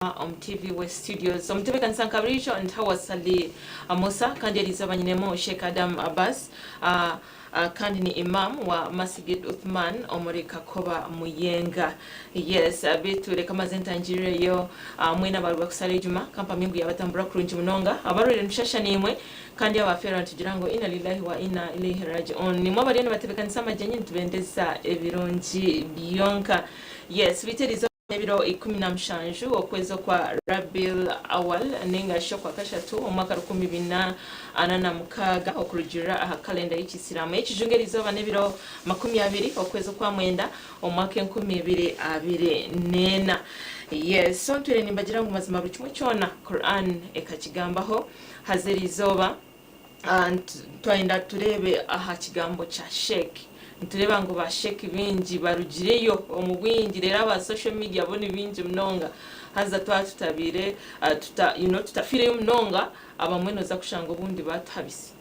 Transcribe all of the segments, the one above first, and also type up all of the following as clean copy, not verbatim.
Omu TV West Studios. Omutebeekanisa nka buriijo ndi Hawa Ssali Musa kandi eriizooba nyinemu Sheikh Adam Abbas kandi ni Imam wa Masigid Uthman omuri Kakoba Muyenga. Yes beitu reka maze ntangirireyo mwena abaruga kusara ejuma kampamye ngu yabatambura kurungi munonga abarwaire nitushasha naimwe kandi abafeerwa nitugira ngu Inna lillahi wa inna ilaihi raji'un. Nimwe abariyo nibatebeekanisa amagyenyi nitubendeza ebirungi byonka. Yes beitu eriizooba N'ebiro 17 okwezi okwa Rabil Awal ninga shi okwakashatu omu mwaka 1446 okurugiirira aha kalenda y'ekisiraamu ey'ekijungu eriizooba n'ebiro 20 okwezi okwamwenda omu mwaka 2024. Yes, so ntwire nimbagira ngu mazima buri kimwe kyona Quran ekakigambaho haza eriizooba Twayenda tureebe aha kigambo kya Sheikh, nitureeba ngu ba Sheikh baingi barugireyo omu bwingi reero aba social media bo ni baingi munonga haza twaba tutabaire tuta you know tutafiireyo munonga abamwe nooza kushanga obundi baatuhabisa.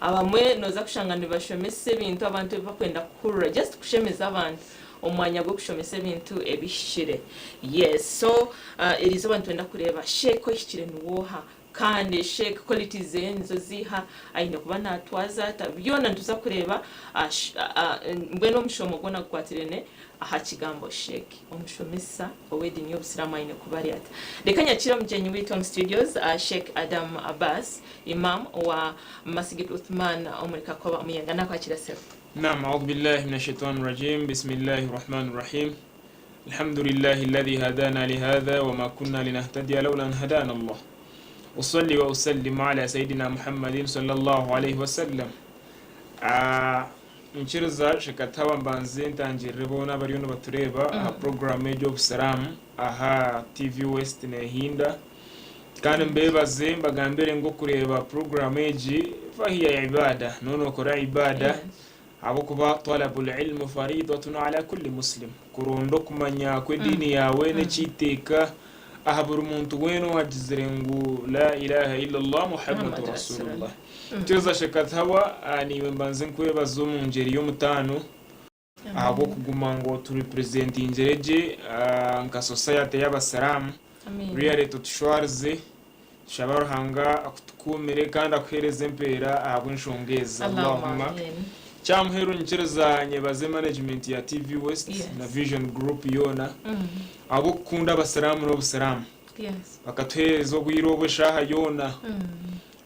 Abamwe nooza kushanga nibashomesa ebintu abantu ebi barikwenda kuhurira just kushemeza abantu omu mwanya gw'okushomesa ebintu ebihikire. Yes so eriizooba nitwenda kureeba Sheikh ohikire niwe oha? Kandi Sheikh qualities zeye nizo ziiha? Aine kuba natwaza ata? Byona nituza kureeba mbwenu omushomo gwona gukwatirene aha kigambo Sheikh. Omushomesa ow'ediini y'obusiraamu aine kuba ari ata? Reka nyakire omugyenyi waitu omu studios Sheikh Adam Abbas Imam owa Masgid Uthman omuri Kakoba Muyenga. Nakwakira sebo. Naam, Audhu billahi mina shaitani rajim, Bismillahi rahmani rahim. Alhamdulillahi alladhi hadana lihadha wama kunna linahtadiya laula an hadana Allah. Usalli wa usallimu ala sayidina Muhammadin sallallahu alaihi wasallam. Ah, Nkiriza Shekatawa mbanze ntangirire boona abariyo nibatureeba aha puroguraamu egi Obusiraamu aha TV West nehinda kandi mbeebaze mbagambire ngu okureeba puroguraamu egi fahiya ibaada noona okora ibaada. Ahabw'okuba twalabul ilmu fariidatun ala kulli muslim, kuronda okumanya kw'ediini yaawe n'eky'eiteeka aha buri muntu weena owagizire ngu La ilaha illallah Muhammadu Rasulullah. Nkiriza Sheikh Kathawa, naiwe mbanze nkwebaze omu ngyeri y'omutaano ahabw'okuguma ngu oturepresentingire gye nka society y'abasiraamu. Really totushwarize. Tushaba Ruhanga akutukuumire kandi akuheereze empeera ahabw'enshonga ezi. Allahumma. Kyamuheru nyikiriza nyebaze management ya TV West na Vision Group yoona ahabw'okukunda abasiraamu n'obusiraamu. Bakatuheereza obwire obu eshaaha yoona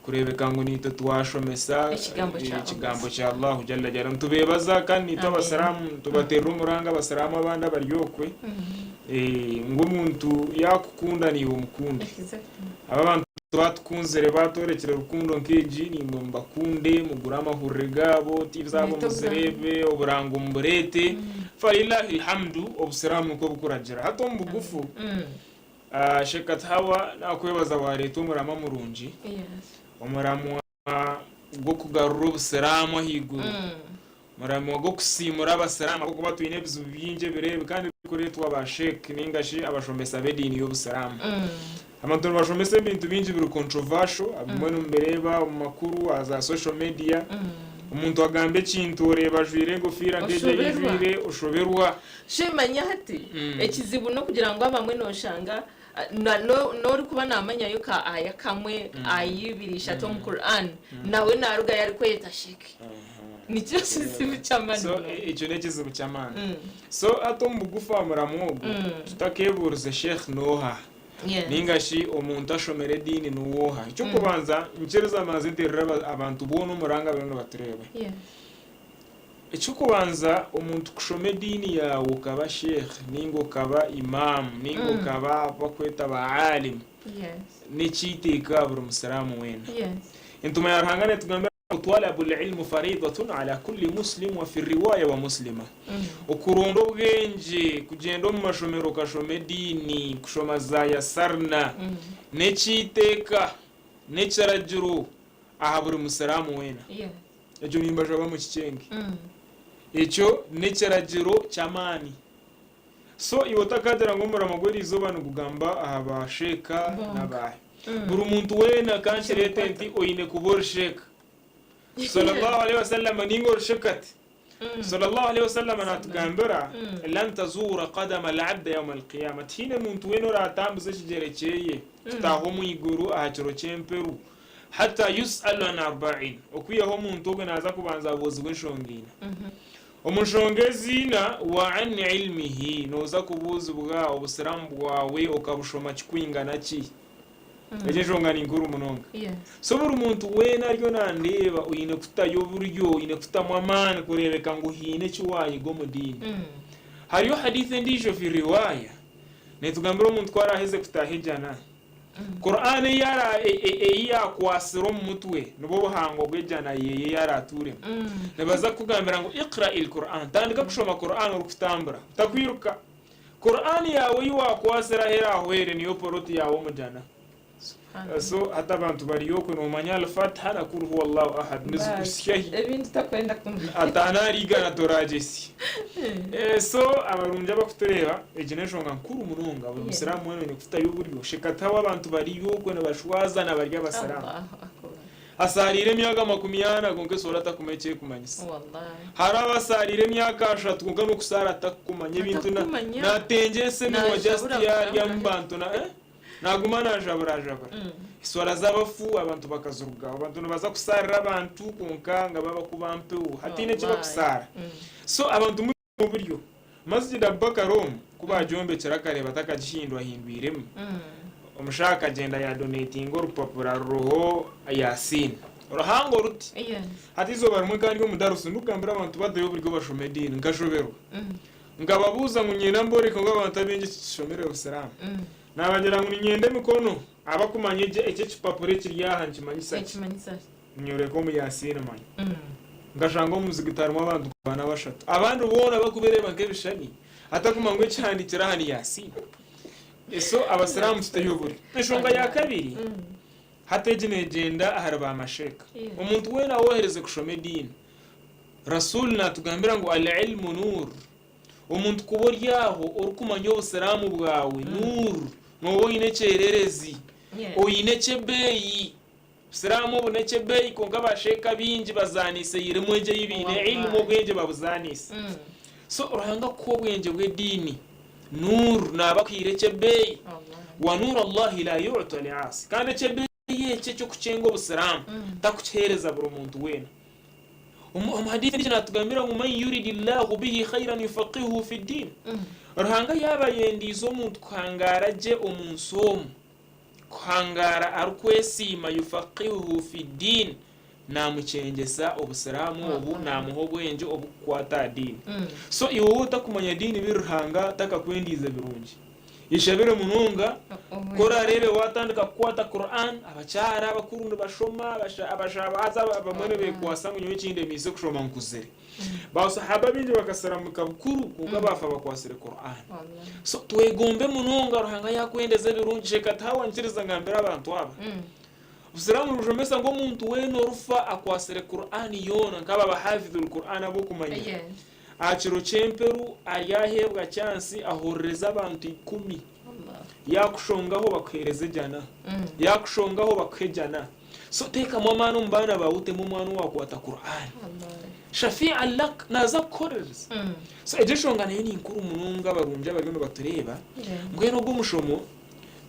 kureebeka ngu naitwe twashomesa ekigambo kya Allahu Jalla Jalaluhu. Nitubeebaza kandi naitwe abasiraamu nitubateerera omuranga abasiraamu abandi abari okwe ngu omuntu yaakukunda naiwe omukunde. Aba abantu batukunzire batworekire rukundo nk'egi, naimwe mubakunde, mugure amahurire gaabo, tiivi zaabo muzireebe, oburango mubureete. Falillahil hamdu, obusiraamu nikwo bukuragira. Hati omu bugufu, Sheikh Katuhawa nakwebaza wareeta omuramwa murungi, omuramwa gw'okugarura obusiraamu ahaiguru, omuramwa gw'okusiimura abasiraamu ahabw'okuba twine ebizibu bingi ebiro ebi kandi ebirikureetwa ba sheikh ninga shi abashomesa b'ediini y'obusiraamu. Abantu nibashomesa ebintu bingi biri controversial, abamwe nimubireeba omu makuru, aha za social media, omuntu agamba ekintu oreeba ajwaire engofiira nk'egi ei ajwaire oshoberwa. Shi manya hati ekizibu n'okugira ngu abamwe noshanga Na n'orikuba naamanyayo ka aya kamwe, aya ibiri, ishatu omu Quran, nawe naarugayo arikweyeta Sheikh. Nikyo kizibu ky'amaani So munonga. ekyo n'ekizibu ky'amaani. So hati omu bugufu aha muramwa ogu, tutakeebuurize Sheikh n'oha? Yes. Nainga shi omuntu ashomire ediini niwe oha? Eky'okubanza, nkiriza mbanze nteerere abantu boona omuranga abariyo nibatureeba. Yes. Eky'okubanza omuntu kushoma ediini yaawe okaba sheikh ninga okaba imam ninga okaba abu bakweta ba aalim n'eky'eiteeka aha buri musiraamu weena. Entumwa ya Ruhanga netugambira ngu twalabul ilmu fariidatun ala kulli muslim wa fi riwaaya wa muslima. Okuronda obwengye, kugyenda omu mashomero okashoma ediini, kushoma za yasarna n'eky'eiteeka, n'ekiragiro aha buri musiraamu weena. Ekyo nimbashaba mukikyenge. Ekyo n'ekiragiro ky'amaani. So iwe otakagira ngu omurimo gw'eriizooba nigugamba aha ba sheeka n'abaahi. Buri muntu weena ka nkireete nti oine kuba ori sheeka. Sallallahu alaihi wasallam ninga ori shekati. Sallallahu alaihi wasallam natugambira, Lan tazuura qadama al-abda yawma al-qiyama, tihaine muntu weena oratambuza ekigyere kyeye kutaaha omu iguru aha kiro ky'emperu, hatta yus'alu an arba'in, okwihaho omuntu ogwo naaza kubanza abuuzibwe enshonga ina. Omu nshonga ezi ina, wa an ilmihi, nooza kubuuzibwa obusiraamu bwawe okabushoma kikwingana ki? Egyo enshonga ni nkuru munonga. So buri muntu weena ariyo nandeeba oine kutayo oburyo, oine kutamu amaani kureebeka ngu haine eki waayiga omu diini. Hariyo hadiith endiijo fi riwaaya neetugambira omuntu ku araaheze kutaaha ejjana, Qur'an ei ara ei yaakwatsire omu mutwe nibwo buhango bw'ejjana yeeye ei araatuuremu. Nibaza kukugambira ngu Iqra'il Qur'an, tandika kushoma Qur'an orikutambura, otakwiruka. Qur'an yaawe ei waakwatsire ahu eraahwere niyo poloti yaawe omu Jannah. So hati abantu bari okwe noomanya Al-Fatiha na Kul huwa Allahu Ahad nizikuhitsya hi? Ebintu takwenda kumanya. Ataano ahari igana toraagyesya. So abarungi abakutureeba egi n'enshonga nkuru munonga buri musiraamu weena oine kutayo oburyo. Shekataho abantu bariyo okwe nibashwazana bari abasiraamu. Allahu Akbar. Asaariire emyaka 40 kwonka esoora atakumanya eki erikumanyisa. Wallahi. Hariho abasaariire emyaka ashatu kwonka n'okusaara atakukumanya ebintu na Atakukumanya. natengyesa eminwa just Najabura yarya kujabura. omu bantu na eh naguma najaburajabura. Esoora z'abafu abantu bakazirugaho. Abantu nibaza kusaarira abantu kwonka nga babakuba mpewo hataine eki Wallahi. bakusaara. So abantu muri omu buryo. Masjid Abubakar omu ku baagyombekire akareeba takagihindwahindwiremu, omushaho akagyenda yaadonetinga orupapura ruriho Yasin ruhango ruti. Hati eizooba rimwe nkaba ndi omu darusu ndikugambira abantu bateyo oburyo bashome ediini, nkashoberwa. Nkababuuza ngu niinyenda mboreke ngu abantu abaingi titushomire Busiraamu. Naabagira ngu niinyenda emikono abakumanya eki ekipapura ekiri aha nikimanyisa ki. Nyoreka omu Yasin manya. Nkashanga omu muzigiti harimu abantu nka bana bashatu. Abandi boona bakubireeba nk'ebishushani atakumanya ngu ekihandiikire aha ni Yasin. So abasiraamu tuteyo oburyo. Enshonga ya kabiri, hati egi negyenda ahari ba masheeka. Omuntu weena awohereze kushoma ediini, Rasul natugambira ngu Al ilmu nuur, omuntu kuba ori aho orikumanya obusiraamu bwawe, nuur, nooba oine ekyererezi, oine eky'ebeeyi. Busiraamu obu n'eky'ebeeyi kwonka ba sheik abaingi bazaaniise eirimu egyo ei baine, eilimu obwengye babuzaaniise. So Ruhanga kukuha obwengye bw'ediini, nuur, naaba akuhaire eky'ebeeyi. Wa nuur Allahi laa yu'ta li aasi. Kandi eky'ebeeyi ekyo eky'okukyenga obusiraamu takukiheereza buri muntu weena. Omu hadiith endiijo naatugambira ngu man yuridi Llahu bihi khairan yufaqihuhu fi ddiin. Ruhanga yaaba ayendiize omuntu kuhangaara gye omunsi omu, Kuhangaara arikwesiima yufaqihuhu fi ddiin, naamukyengyesa obusiraamu obu, naamuha obwengye obukukwata aha diini. So iwe waaba otakumanya diini biri Ruhanga takakwendiize birungi. Yeshabire munonga, ku orareebe waatandika kukwata Quran, abakyara abakuru nibashoma, haza abamwe nibekwasa ngu nyowe ekindemiise kushoma nkuzire. Ba sahaba baingi bakasiramuka bukuru kwonka baafa bakwatsire Quran. So twegombe munonga Ruhanga yakwendeza ebirungi sheka tihawa nkiriza ngambire abantu aba. Obusiraamu nibushomesa ngu omuntu weena orifa akwatsire Quran yoona nk'aba abahafidhul Quran ab'okumanya aha kiro ky'emperu aryaheebwa chance ahorereze abantu ikumi yakushongaho bakuhereze ejana yakushongaho bakuhe ejana. So teekamu amaani omu baana baawe otemu omwana owaakwata Qur'an. Shafi'an lak, naaza kukuhorereza. So egyo enshonga nayo ni nkuru munonga abarungi abariyo nibatureeba. Mbwenu ogu omushomo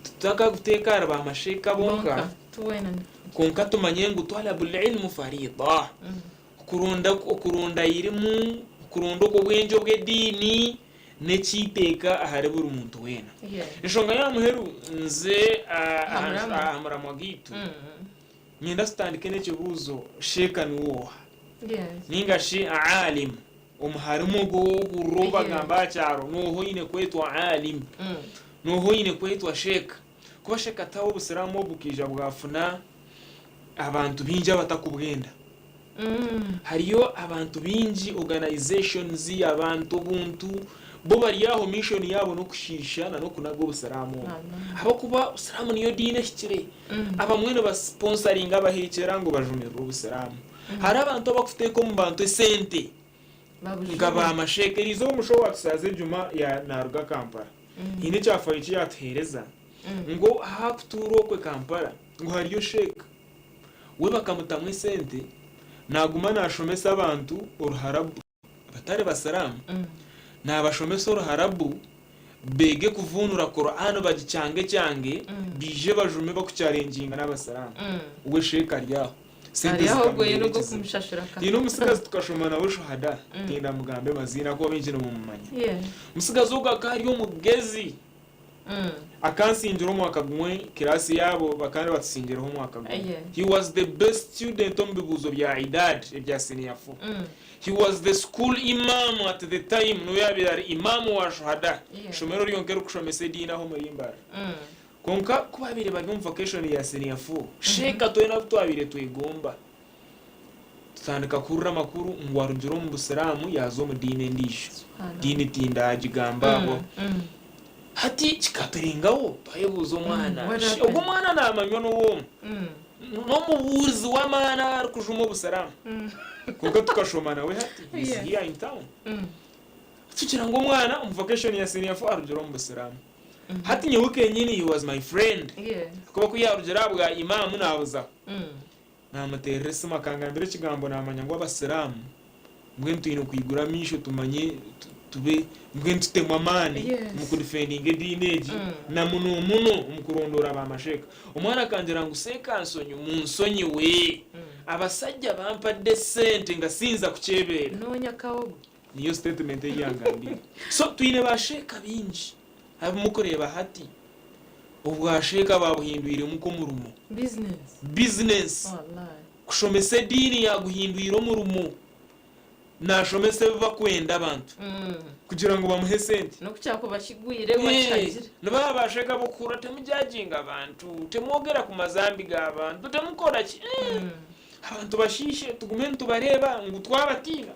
tutakaguteeka ahari ba masheeka bonka, kwonka tumanye ngu twalabul ilmu fariida. Okuronda okuronda irimu, okuronda okwo obwengye obw'ediini n'eky'eiteeka ahari buri muntu weena. Enshonga y'aha muheru nze aha muramwa gwaitu, niinyenda tutandike n'ekibuuzo, Sheeka niwe oha? Nainga shi Aalim, omuharimu ogwo ou ohurira ou bagamba aha kyaro, n'oha oine kwetwa Aalim? N'oha oine kwetwa Sheeka? Kuba Sheeka tawe obusiraamu obu bukaija bwafuna abantu baingi abatakubwenda. Hariyo abantu baingi, organisations, abantu obuntu, bo bari aho mission yaabo n'okushiisha na n'okunaga obusiraamu obu. Ahabw'okuba obusiraamu niyo diini ehikire. Abamwe niba sponsoringa abaheekyera ngu bajumirire obusiraamu. Hariho abantu abakuteeka omu bantu esente nka ba masheeka. Eriizooba omushaho owaatusaaza ejuma ya naaruga Kampala, haine ekyafaayo eki yaatuheereza ngu ahu arikutuura okwe Kampala ngu hariyo sheeka. We bakamutamu esente naguma nashomesa abantu oruharabu. tutari basiraamu, naabashomesa Oruharabu beege kuvuunura Qur'an bagikyangekyange baije bajume bakucharenginga n'abasiraamu. We sheikh ari aho. Sente Ari aho ogwo zikamubeera yena ekizibu. ogw'okumushashura ka. Haine omutsigazi tukashoma nawe Shuhada, tindamugambe maziina ahakuba baingi nimumumanya. Yeah. Omutsigazi ogwo akaba ari omugezi. Akansingira omwaka gumwe class yaabo bakaba nibatusingiraho omwaka gumwe. Yeah. He was the best student omu bibuuzo bya Idad ebya senior four. He was the school imam at the time niwe yaabaire ari imam wa Shuhada, Yeah. ishomero ryonka erikushomesa ediini aho omuri Mbarara. Kwonka ku baabaire bari omu vacation ya senior four, sheeka twena abu twabaire twegomba tutandika kuhurira amakuru ngu arugire omu busiraamu yaaza omu diini endiijo. Subhanallah. Diini tindagigamba aho. Hati kikaturengaho twayebuuza omwana, What "Shi, happened?" ogu omwana naamanywa n'ow'omu? N'omubuurizi w'amaani arikujuma obusiraamu. Kwonka tukashoma nawe hati, he is Yeah. here in town. Tugira ngu omwana omu vacation ya senior four arugire omu busiraamu. Hati nyowe kenyini he was my friend. Yes. Ahakuba ku yaarugire aha bwa imam naabuzaho. Naamuteerera esimu akangambira ekigambo naamanya ngu abasiraamu mbwenu twine kwigura amaisho tumanye tube mbwenu tutemu amaani Yes. omu kudifendinga ediini egi na muno muno omu kurondoora ba masheeka. Omwana akangira ngu Sekansonyi munsonyiwe, abasajja bampadde esente nga siyinza kukyebeera. Noonya kawogo. Niyo statement ei yangambiire. So twine ba sheeka baingi abu mukureeba hati, obwa sheeka babuhindwiremu nk'omurimo. Business. Business. Wallahi. Kushomesa ediini yaguhindwire omurimo. Nashomesa ebi bakwenda abantu kugira ngu bamuhe esente. N'oku kyakuba kigwire wakihagire. Nibaba ba sheeka ab'okuhurira temujajinga abantu, temwogera ku mazambi g'abantu, temukora ki. Abantu bashiishe tugume nitubareeba ngu twabatiina.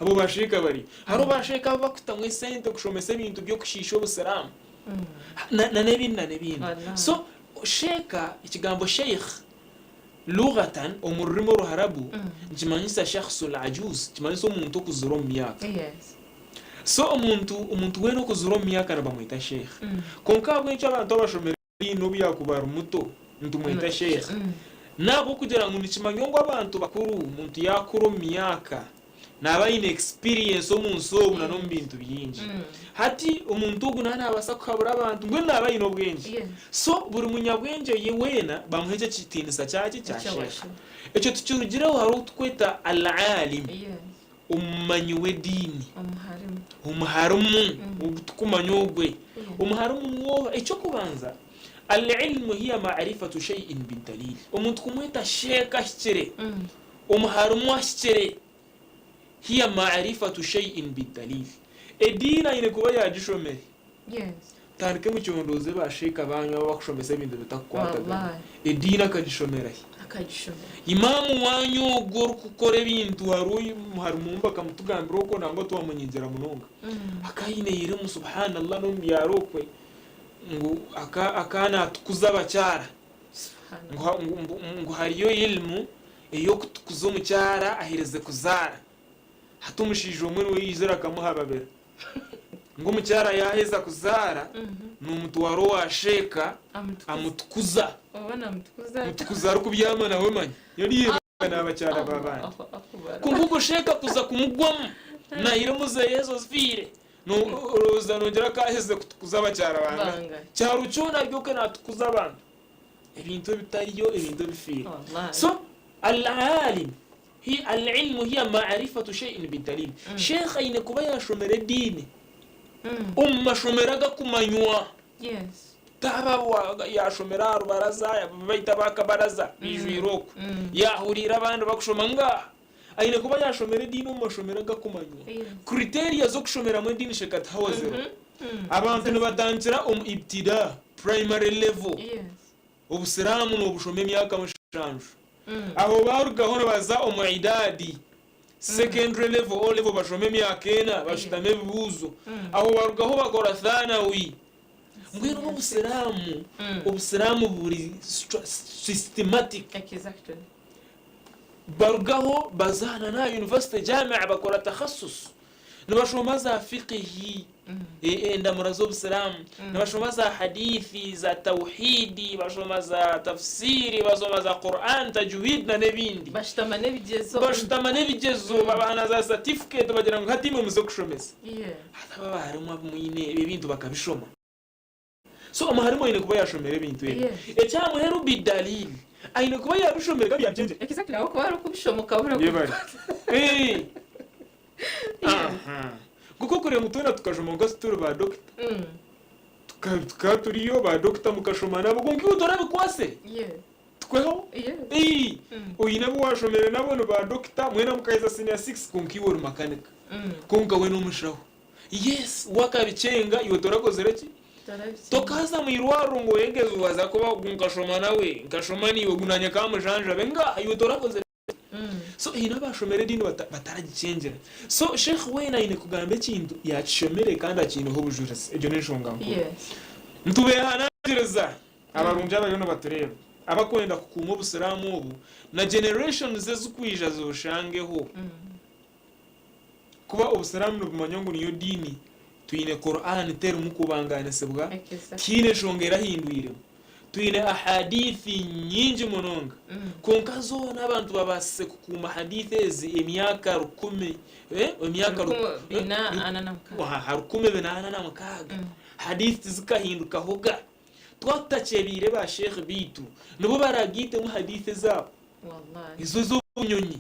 Abo basheeka bari. Hariho basheeka abu bakutamu esente kushomesa ebintu by'okushiisha obusiraamu na n'ebindi na n'ebindi. Wallahi. So sheeka, ekigambo sheikh lughatan omu rurimi oruharabu nikimanyisa shakhsul ajuz, nikimanyisa omuntu okuzire omu myaka. Yes. So omuntu omuntu weena okuzire omu myaka nibamweta sheikh. Kwonka ahabw'enki abantu abashomire ediini n'obu yaakuba ari muto nitumweta sheikh? N'ahabw'okugira ngu nikimanywa ngu abantu bakuru omuntu yaakura omu myaka naaba aine experience omu nsi omu na n'omu bintu bingi. Hati omuntu ogu naaba naabaasa kuhabura abantu mbwenu naaba aine obwengye. Yes. So buri munyabwengye ye weena bamuha ekyo ekitiinisa kyaki? Kya Ekya sheikh. sheikh. Ekyo tukirugireho hariho ou turikweta Al-Aalim, Yes. omumanyi w'ediini. Omuharimu. Omuharimu ogu turikumanya ogwe. Omuharimu niwe oha? Eky'okubanza, Al-ilmu hiya ma'rifatu shay'in bid-dalil. Omuntu kumweta sheikh ahikire, Omuharimu ahikire, hiya ma'rifatu shay'in bid-dalil. Ediini aine kuba yaagishomire. Yes. Mutandike mukyondooze ba sheikh banyu abu abakushomesa ebintu bitakukwatagana. Wallahi. Ediini akagishomera hi? Akagishomera. Imam wanyu ogwo orikukora ebintu hariho harimu bakamutugambira okwo nangwa twamunyigira munonga. Akaba aine irimu subhanallah n'omu byaro okwe ngu aka akaba naatukuza abakyara. Ngu hariyo ilmu ey'okutukuza omukyara aherize kuzaara. Hati omushaija omwe niwe yaizire akamuhababira ngu omukyara yaaheza kuzaara nomutwara owa sheeka amutukuza. Mutukuza arikubyama nawe manya. Yari n'abakyara b'abandi. Kwonka ogwo sheeka kuza kumugwamu naihiremu zeye ezo zifiire. Orowooza noogira akaaherize kutukuza abakyara bangahi? Kyaro kyona ari okwe naatukuza abantu. Ebintu ebitariyo, ebintu ebifiire. So, Al-Aalim, hi, Al-ilmu hiya ma'rifatu shay'in bidalil. Sheikh aine kuba yaashomire ediini omu mashomero agakumanywa. Taaba yaashomire aha rubaraza, baitu aba kabaraza baijwire okwe. Yaahuriire abandi bakushoma, ngaaha. Aine kuba yaashomera ediini omu mashomero agakumanywa. Criteria z'okushomeramu ediini Shekatihawa ziriho. Abantu nibatandikira omu ibtidaa, primary level. Obusiraamu noobushoma emyaka mushanju. Aho baarugaho nibaza omu idaadi, secondary level, O level bashoma emyaka ena bashutama ebibuuzo. Aho barugaho bakora thanawi. Mbwenu obusiraamu, obusiraamu buri systematic. Barugaho baza na n'aha university, Jamia, bakora takhasus. Nibashoma za fiqihi. Endamura z'obusiraamu, nibashoma za hadithi, za tawhidi, bashoma za tafsiri, bashoma za Quran, tajwid na n'ebindi. Bashutama n'ebigyezo. Bashutama n'ebigyezo, babaha na za certificate bagira ngu hati imwe muze kushomesa. Hati aba abaharimu abu mwine ebi ebintu bakabishoma. So omuharimu aine kuba yashomire ebintu ebi. Ekyamuheru bidalil, aine kuba yabishomire kandi yabigyengyera. Exactly ahabw'okuba orikubishoma okabura Yebare. kubikwata. Eh. Aha. Nk'oku okureba ngu twena tukashoma nka turi ba dokita. Tukaba turiyo ba dokita mukashoma nabo kwonka iwe torabikwasire. Tukweho? Ii. Oine abu washomire nabo ni ba dokita mwena mukaheza senior six kwonka iwe ori makanika. Kwonka we n'omushaho. Yes, we akabikyenga iwe torakozire ki? Tokaza mu irwariro ngu oyegeze waza kuba ogu nkashoma nawe, nkashoma naiwe ogu nanye kamujanjabe. Ngaaha iwe torakozire ki? So haine abashomire ediini bataragikyengyera. So sheikh weena aine kugamba ekintu yakishomire kandi akiineho obujurizi. Egyo n'enshonga nkuru. Nitubehanangiriza abarungi abariyo nibatureeba abakwenda kukuuma obusiraamu obu na generations ezirikwija zibushangeho. Kuba Obusiraamu nibumanywa ngu niyo diini, twine Qur'an terimu kubanganisibwa, tihaine nshonga erahindwiremu. Twine ahadiith nyingi munonga, kwonka zoona abantu babaasise kukuuma hadiith ezi emyaka rukumi, emyaka 1406. Hadiith tizikahindukahoga. Twaba tutakyebiire ba sheikh beitu, nibo baragaitemu hadiith ezaabo, ezo ez'obunyonyi.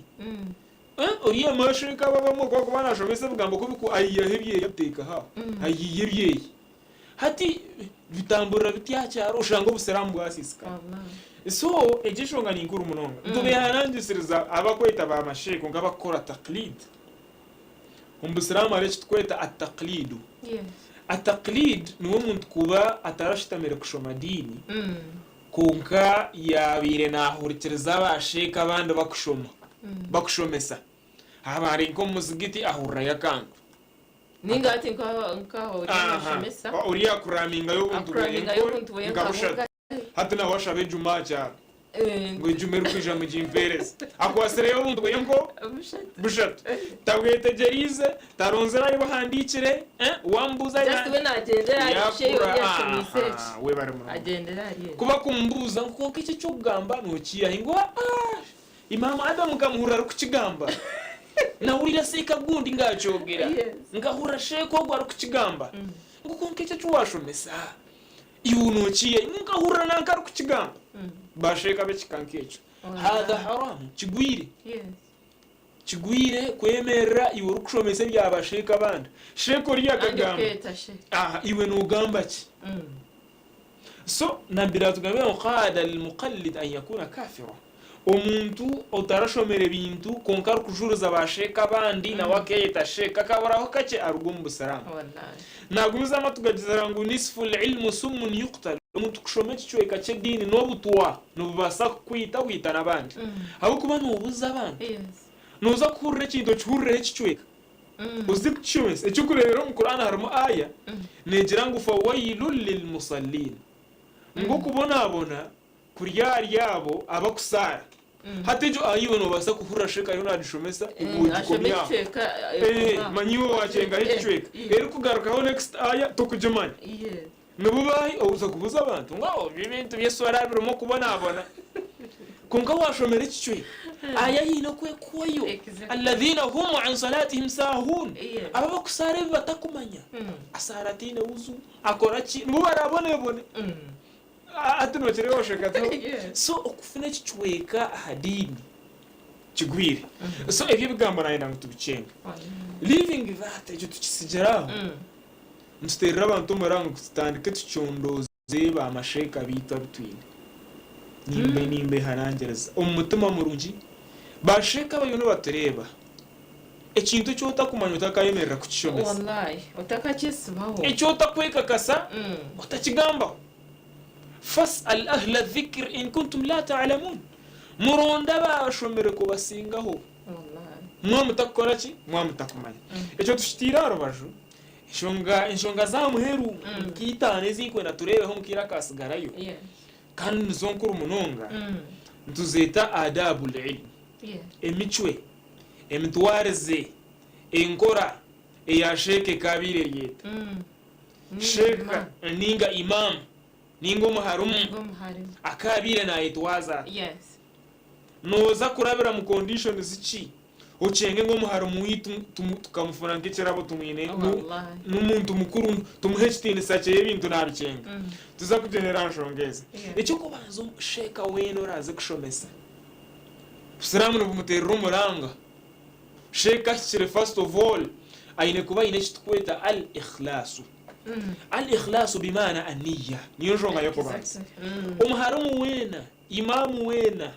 Oriya amasheeka abo abamwe ku arikuba nashomesa ebigambo kubi ku ayihaho ebyeye abiteeka aho, ayiha ebyeye. Hati bitamburira biti aha kyaro oshanga obusiraamu bwasiisikara. So egyo enshonga ni nkuru munonga. Nitubehanangisiriza abakweta ba masheeka kwonka abakukora taqlid. Omu busiraamu hariho eki turikweta ataqlidu. Ataqlid niwe omuntu kuba atarashutamire kushoma diini kwonka yaabaire naahurikiriza ba sheeka abandi bakushoma, bakushomesa. Haaba ari nk'omu muzigiti ahurirayo akantu. Ninga hati nkaho oriya nashomesa. Oriya akuramingayo obuntu Akuramingayo obuntu bwe nka bushatu. Hati nawe ashaba ejuma aha kyaro ngu ejuma erikwija mugimpeereze. Akwasireyo obuntu bwe nko bushatu. Tabwetegyereize, taronzire ahu buhandiikire, wamubuuza Just we nagyendera ahari ki yakura oriya ashomeise eki. aha webare munonga. Agyendera ahari eki. Ku bakumubuuza ngu kwonka eki eky'okugamba nokiiha hi? Ngu aah Imam Adam nkamuhurira arikukigamba. Nahurira seeka gundi ngaakyogera. Nkahurira sheeka ogu arikukigamba. Ngu kwonka eki eki washomesa? Iwe nokiiha? Ngu nkahurira nanka arikukigamba. Ba sheeka b'ekika nk'ekyo. Haadha haramu, kigwire. Kigwire kwemerera iwe orikushomesa ebya ba sheeka abandi. Sheeka oriya Kandi akagamba, okeeta sheeka. aha iwe nogamba ki? So Nabbi natugambira ngu kaada lilmuqallid an yakuna kafira. Omuntu otarashomire bintu kwonka arikujuriza ba sheeka abandi nawe akeyeta sheeka akaburaho kakye aruge omu busiraamu. Wallahi. Nagumizamu atugagira ngu nisfu lilmu summun yuqtal, omuntu kushoma ekicweka ky'ediini n'obutwa nibubaasa kukwita bwita n'abandi ahabw'okuba nobuza abantu. Noza kuhurira ekintu okihurireho ekicweka oze kukishomesa. Eky'okureeberaho omu Quran harimu aya negira ngu fawailun lilmusallin, ngu okubonabona kuri ahari abo abakusaara. Hati egyo aya iwe nobaasa kuhurira sheikh ariyo nagishomesa iwe Ashome ogikomye aho. ekicweka ekoma aho. Manya iwe wakyengaho ekicweka. Erikugarukaho next aya tokugimanya. Nibo baahi oza kubuza abantu ngu oh ebi ebintu by'eswara birimu okubonabona. Kwonka washomera ekicweka aya haine oku ekuhwayo. Alladhina hum an salatihim saahuun, abo abakusaara ebi batakumanya. Asaara ataine wuzu, akora ki, nibo barabonebone. Hati nokireeba osheka to. So okufuna ekicweka aha diini kigwire. So ebyo ebigambo nayenda ngu tubikyenge. Leaving that ekyo tukitsigire aho. Nituteerera abantu omuranga ngu tutandike tucondooze ba masheeka baitu abu twine. Nimbe nimbehanangiriza omu mutima murungi, ba sheeka bariyo nibatureeba. Ekintu eki otakumanya otakayemerera kukishomesa. Wallai, otakakyesibaho. Eki otakwekakasa otakigambaho. Fas'al ahla dhikr in kuntum la ta'lamun. Muronde abaashomire kubasingaho. Wallai. Mwaba mutakukora ki? Mwaba mutakumanya. Ekyo tukiteire aha rubaju. Enshonga enshonga z'aha muheru nk'itaano ezi nkwenda tureebeho omu kaire akaatsigarayo kandi nizo nkuru munonga nituzeeta aadaabul ilm, emicwe, emitwarize, enkora, Eya sheeka ekaabaire eri eta? Sheeka ninga Imam ninga omuharimu akaabaire naayetwaza ata? Nooza kurabira mu conditions ki okyenge ngu omuharimu waitu tukamufuna nk'ekirabo tumwine n'omuntu mukuru tumuhe ekitiinisa kye ebintu naabikyenga? Tuza kugyendera aha nshonga ezi. Eky'okubanza sheeka weena oraaze kushomesa, Obusiraamu nibumuteerera omuranga. Sheikh ahikire first of all aine kuba aine ekitukweta Al Ikhlaasu. Al Ikhlaasu bimaana Aniya niyo nshonga y'okubanza. Omuharimu weena, Imam weena,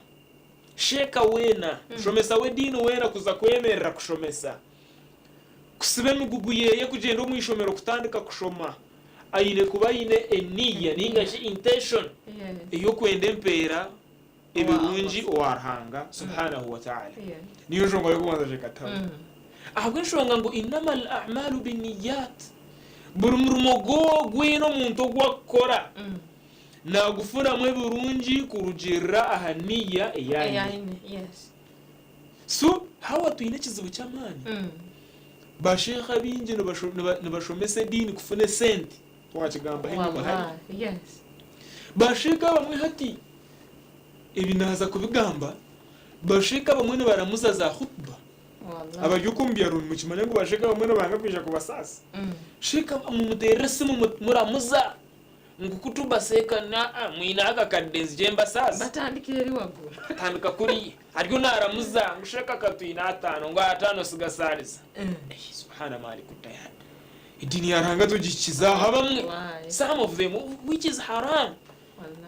Sheikh weena, mushomesa w'ediini weena kuza kwemerera kushomesa, kusiba emigugu yeye kugyenda omu ishomero kutandika kushoma, aine kuba aine eniya ninga shi intention ey'okwenda empeera ebirungi owa Ruhanga subhanahu wa ta'ala. Niyo nshonga y'okubanza Sheikh Ataham. Ahabw'enshonga ngu innama al a'malu binniyat, buri murimo gwena omuntu ogu akukora nagufunamu ebirungi kurugiirira aha niyya ei aine. So hawa twine ekizibu ky'amaani, ba Sheikh abaingi nibashomesa ediini kufuna esente, twakigambaho enyima hariya. Ba Sheikh abamwe hati Ebi naaza kubigamba, Basheeka abamwe nibaramuza za khutba. Abari okwo omu byaro nimukimanya ngu basheeka abamwe nibanga kwija kubasaasa. Sheeka mumuteerere esimu muramuza ngu kutuba seeka naa mwine akakadde nzije mbasaase. Batandikira eri waggulu. Atandika kuriya. Ariyo naaramuza ngu sheeka ka twine ataano ngu ataano sigasaariza. Subhana maliku dayaan. Ediini ya Ruhanga tugihikize aho abamwe. Some of them which is haram.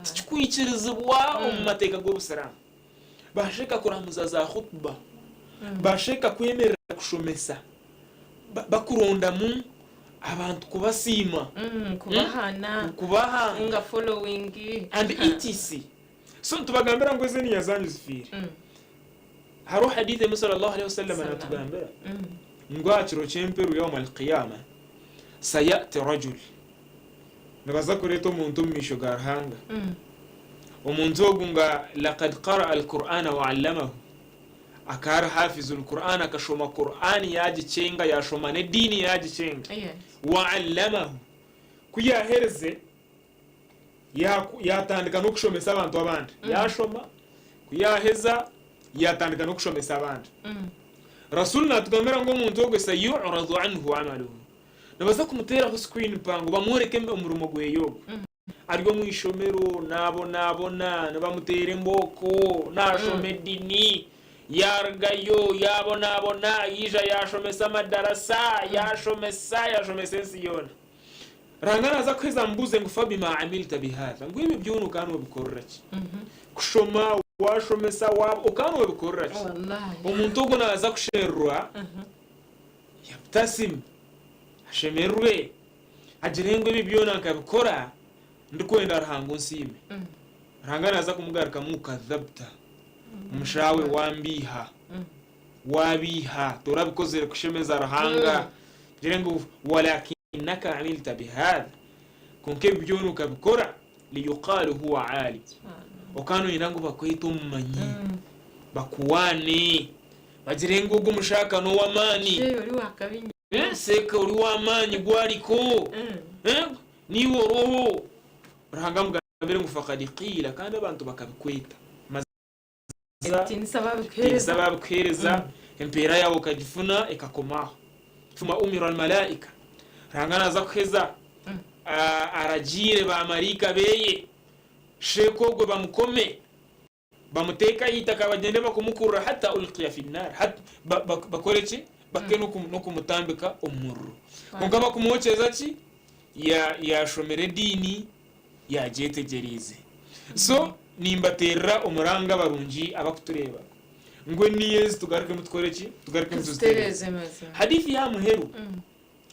Tikikwikirizibwa omu mateeka g'Obusiraamu ba sheeka kuramuza za khutba, ba sheeka kwemerera kushomesa bakurondamu abantu kubasiima, Kubahana, kubaha nga following. And etc. So nitubagambira ngu ezi eniya zanyu zifiire. Hariho hadith emwe sallallahu alaihi wasallam natugambira ngu aha kiro ky'emperu yaum al-qiyama sayati rajul Nibaza kureeta omuntu omu maisho ga Ruhanga. Omuntu ogu nga laqad qaraa al-Qur'ana wa 'allamahu, akaba ari hafizu al-Qur'an, akashoma Qur'an yaagikyenga, yaashoma n'ediini yaagikyenga. Wa 'allamahu, ku yaaherize yaatandika n'okushomesa abantu abandi. Yaashoma, ku yaaheza yaatandika n'okushomesa abandi. Rasul naatugambira ngu omuntu ogwo sayu'radu anhu 'amaluhu, Nibaza kumuteeraho screen mpango bamworeke omurimo gweye ogwo. Ari omu ishomero naabonabona, nibamuteera embooko, naashoma edini, yaarugayo yaabonabona, yaija yaashomesa amadarasa, yaashomesa, yaashomesa ensi yoona. Ruhanga naaza kuheza amubuuze ngu fabima amilta bihaadha, ngu ebyo byona okaba noobikorera ki? Kushoma, waashomesa, waaba, okaba noobikorera ki? Omuntu ogwo naaza kusherura. Yabtasim, ashemererwe, agire ngu ebi byona nkabikora ndikwenda Ruhanga onsiime. Ruhanga naaza kumugarukamu ngu kadhabta, omushaawe wambiiha, wabiiha, torabikozire kushemeza Ruhanga, agire ngu walakinaka amilta bihadha, kwonka ebi byona okabikora liyuqaalu huwa aalim, okaba noyenda ngu bakwete omumanyi, bakuwaane. Bagire ngu ogu omushaka n'ow'amaani. Sheya ori wa kabi nyo. Seeka ori w'amaani gwariko. Niiwe oroho. Ruhanga amugambire ngu fakad qiila kandi abantu bakabikweta. Mazima Ebitiinisa ebitiinisa babikuheereza. babikuheereza, empeera yaawe okagifuna ekakoma aho. Thumma umira almalaika. Ruhanga naaza kuheza aragiire baamaraika beye, sheeka ogwe bamukome. Bamuteeke aha itaka bagyende bakumukurura hatta ulqiya fi nnaar, bakore ki? Bahike n'okumutambika omu muriro. Kwonka bakumwokyeza ki? Yaashomire ediini yaagyetegyereize. So nimbateerera omuranga abarungi abakutureeba ngu eniya ezi tugarukemu tukore ki? Tugarukemu tuzitereeze. Hadithi y'aha muheru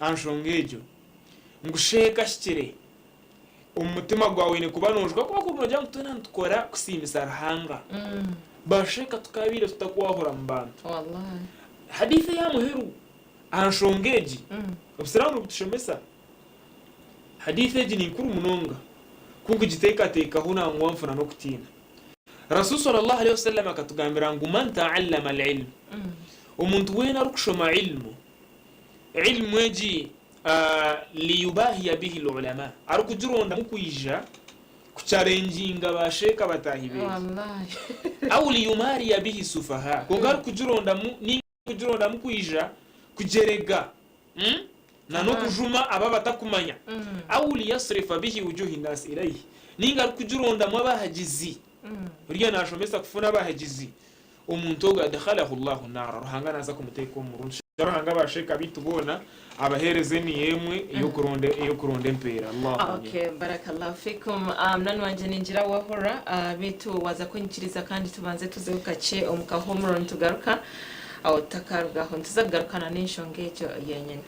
aha nshonga egyo ngu sheeka ahikire. Omu mutima gwawe oine kuba nojuka kuba kuri nogira ngu twena nitukora kusiimisa Ruhanga. Basheka tukabaire tutakwahura mu bantu. Hadith eya muheru aha nshonga egi, Obusiraamu nibutushomesa. Hadith egi ni nkuru munonga, ku nkugiteekateekaho nangwa nfuna n'okutiina. Rasul swallallahu alaihi wasallam akatugambira ngu man ta'allama al-ilm, omuntu weena arikushoma ilmu, Ilmu egi liyubahiya bihi lulama, arikugirondamu kwija kucharenginga ba sheeka bataahi be, au liyumariya bihi sufaha, kwonka arikugirondamu ninga arikugirondamu kwija kugyerega na n'okujuma abo abatakumanya, au liyasrifa bihi wujuhi nasi ilaihi, ninga arikugirondamu abahagizi, oriya nashomesa kufuna abahagizi, Omuntu ogu adkhalahu Llahu naara, Ruhanga naaza kumuteeka omu muriro. Nitushaba Ruhanga ba sheikh baitu boona abaheereze eniya emwe ey'okuronda ey'okuronda empeera. Allahu Amin. Okay, barakallahu fikum. Ah, munywani wangye ningira wahurira ah, beitu waza kunyikiriza kandi tubanze tuzeho kakye omu kahumuro nitugaruka aho tutakarugaho nituza kugarukana n'enshonga egyo yenyine.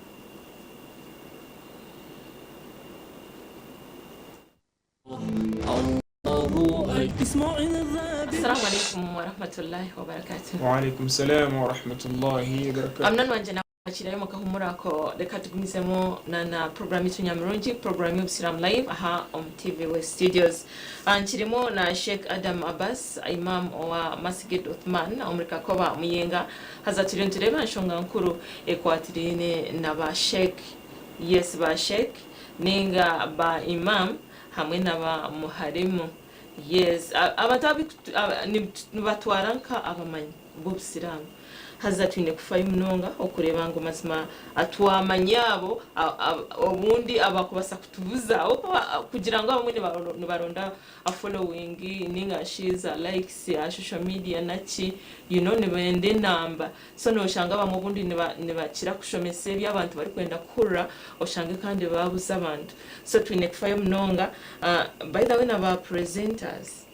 Assalamu alaikum warahmatullahi wabarakatuh. Waalaikum salaam warahmatullahi wabarakatuh. Munywani wangye nakwakirayo omu kahumuro ako reka tugumizemu na na program yitu nyamirungi program y'obusiraamu live aha omu TV West Studios. Ah, nkirimu na Sheikh Adam Abbas Imam owa Masgid Uthman omuri Kakoba Muyenga haza turiyo nitureeba nshonga nkuru ekwatiraine na ba Sheikh yes ba Sheikh ninga ba Imam hamwe na ba muharimu. Yes, abantu abu nibatwara nka abamanyi b'obusiraamu. Haza twine kufayo munonga okureeba ngu mazima twamanya abo obundi abakubasa kutubuza ahabw'okuba kugira ngu abamwe nibaronda following ninga shi za likes aha social media naki you know nibenda enamba. So noshanga abamwe obundi nibakira kushomesa ebi abantu barikwenda kuhurira oshange kandi babuza abantu. So twine kufayo munonga. By the way na ba presenters,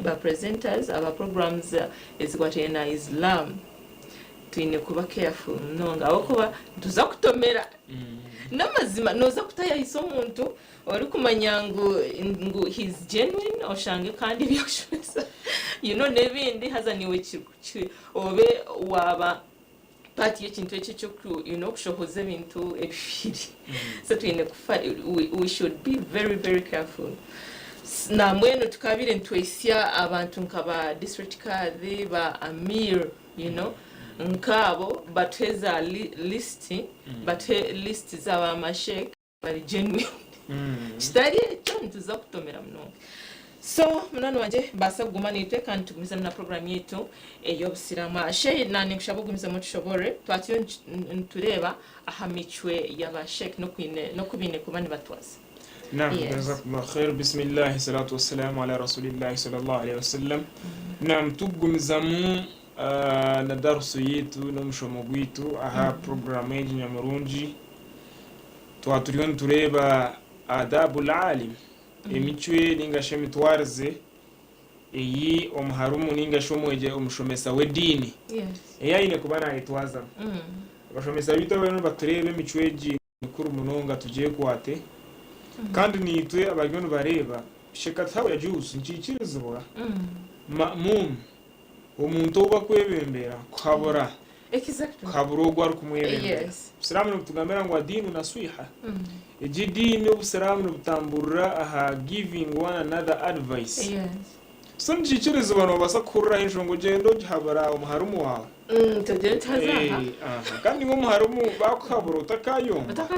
ba presenters aba programs ezikwatiraine na Islam twine kuba careful munonga ahabw'okuba nituza kutomera. N'amazima noza kutayayisa omuntu Orikumanya ngu ngu he's genuine oshange kandi ebi arikushomesa you know n'ebindi haza naiwe obe waaba part y'ekintu ekyo eky'oku you know kushohoza ebintu ebifiire. So twine kufa we should be very very careful. Nambwenu tukabaire nitwehitsya abantu nka ba district kadhi, ba Amir you know nkaabo batuhe za list batuhe list za ba masheikh bari genuine kitari ekyo nituza kutomera munonga so munywani wangye baasa kuguma naitwe kandi tugumizemu na program yaitu ey'obusiraamu Ah, Sheikh na ninkushaba ogumizemu otushoboorore twaturiyo nitureeba aha micwe ya ba sheikh n'okwine n'oku baine kuba nibatwaza. Naam, Yes. jazakumullah khair. Bismillah, salatu wassalamu ala rasulillahi sallallahu alaihi wasallam. Naam, tukugumizamu na darusu yaitu n'omushomo gwaitu aha program egi nyamurungi. Twaba turiyo nitureeba Aadaabul Aalim, emicwe ninga shi emitwarize ei omuharumu ninga shi omwegye omushomesa w'ediini ei aine kuba naayetwazamu. Abashomesa baitu abariyo nibatureeba emicwe egi mikuru munonga tugyekwate kandi naitwe abariyo nibareeba Shekatahu Yajuuz nikiikirizibwa Ma'muum, omuntu ou bakwebembera kuhabura kuhabura ogwo arikumwebembera. Obusiraamu nibutugambira ngu adiinu naswiha. Egi ediini obusiraamu nibutamburira aha giving one another advice. So nikiikirizibwa noobaasa kuhuriraho enshonga ogyende ogihabura omuharimu waawe. Kandi iwe omuharimu baakuhabura otakaayomba.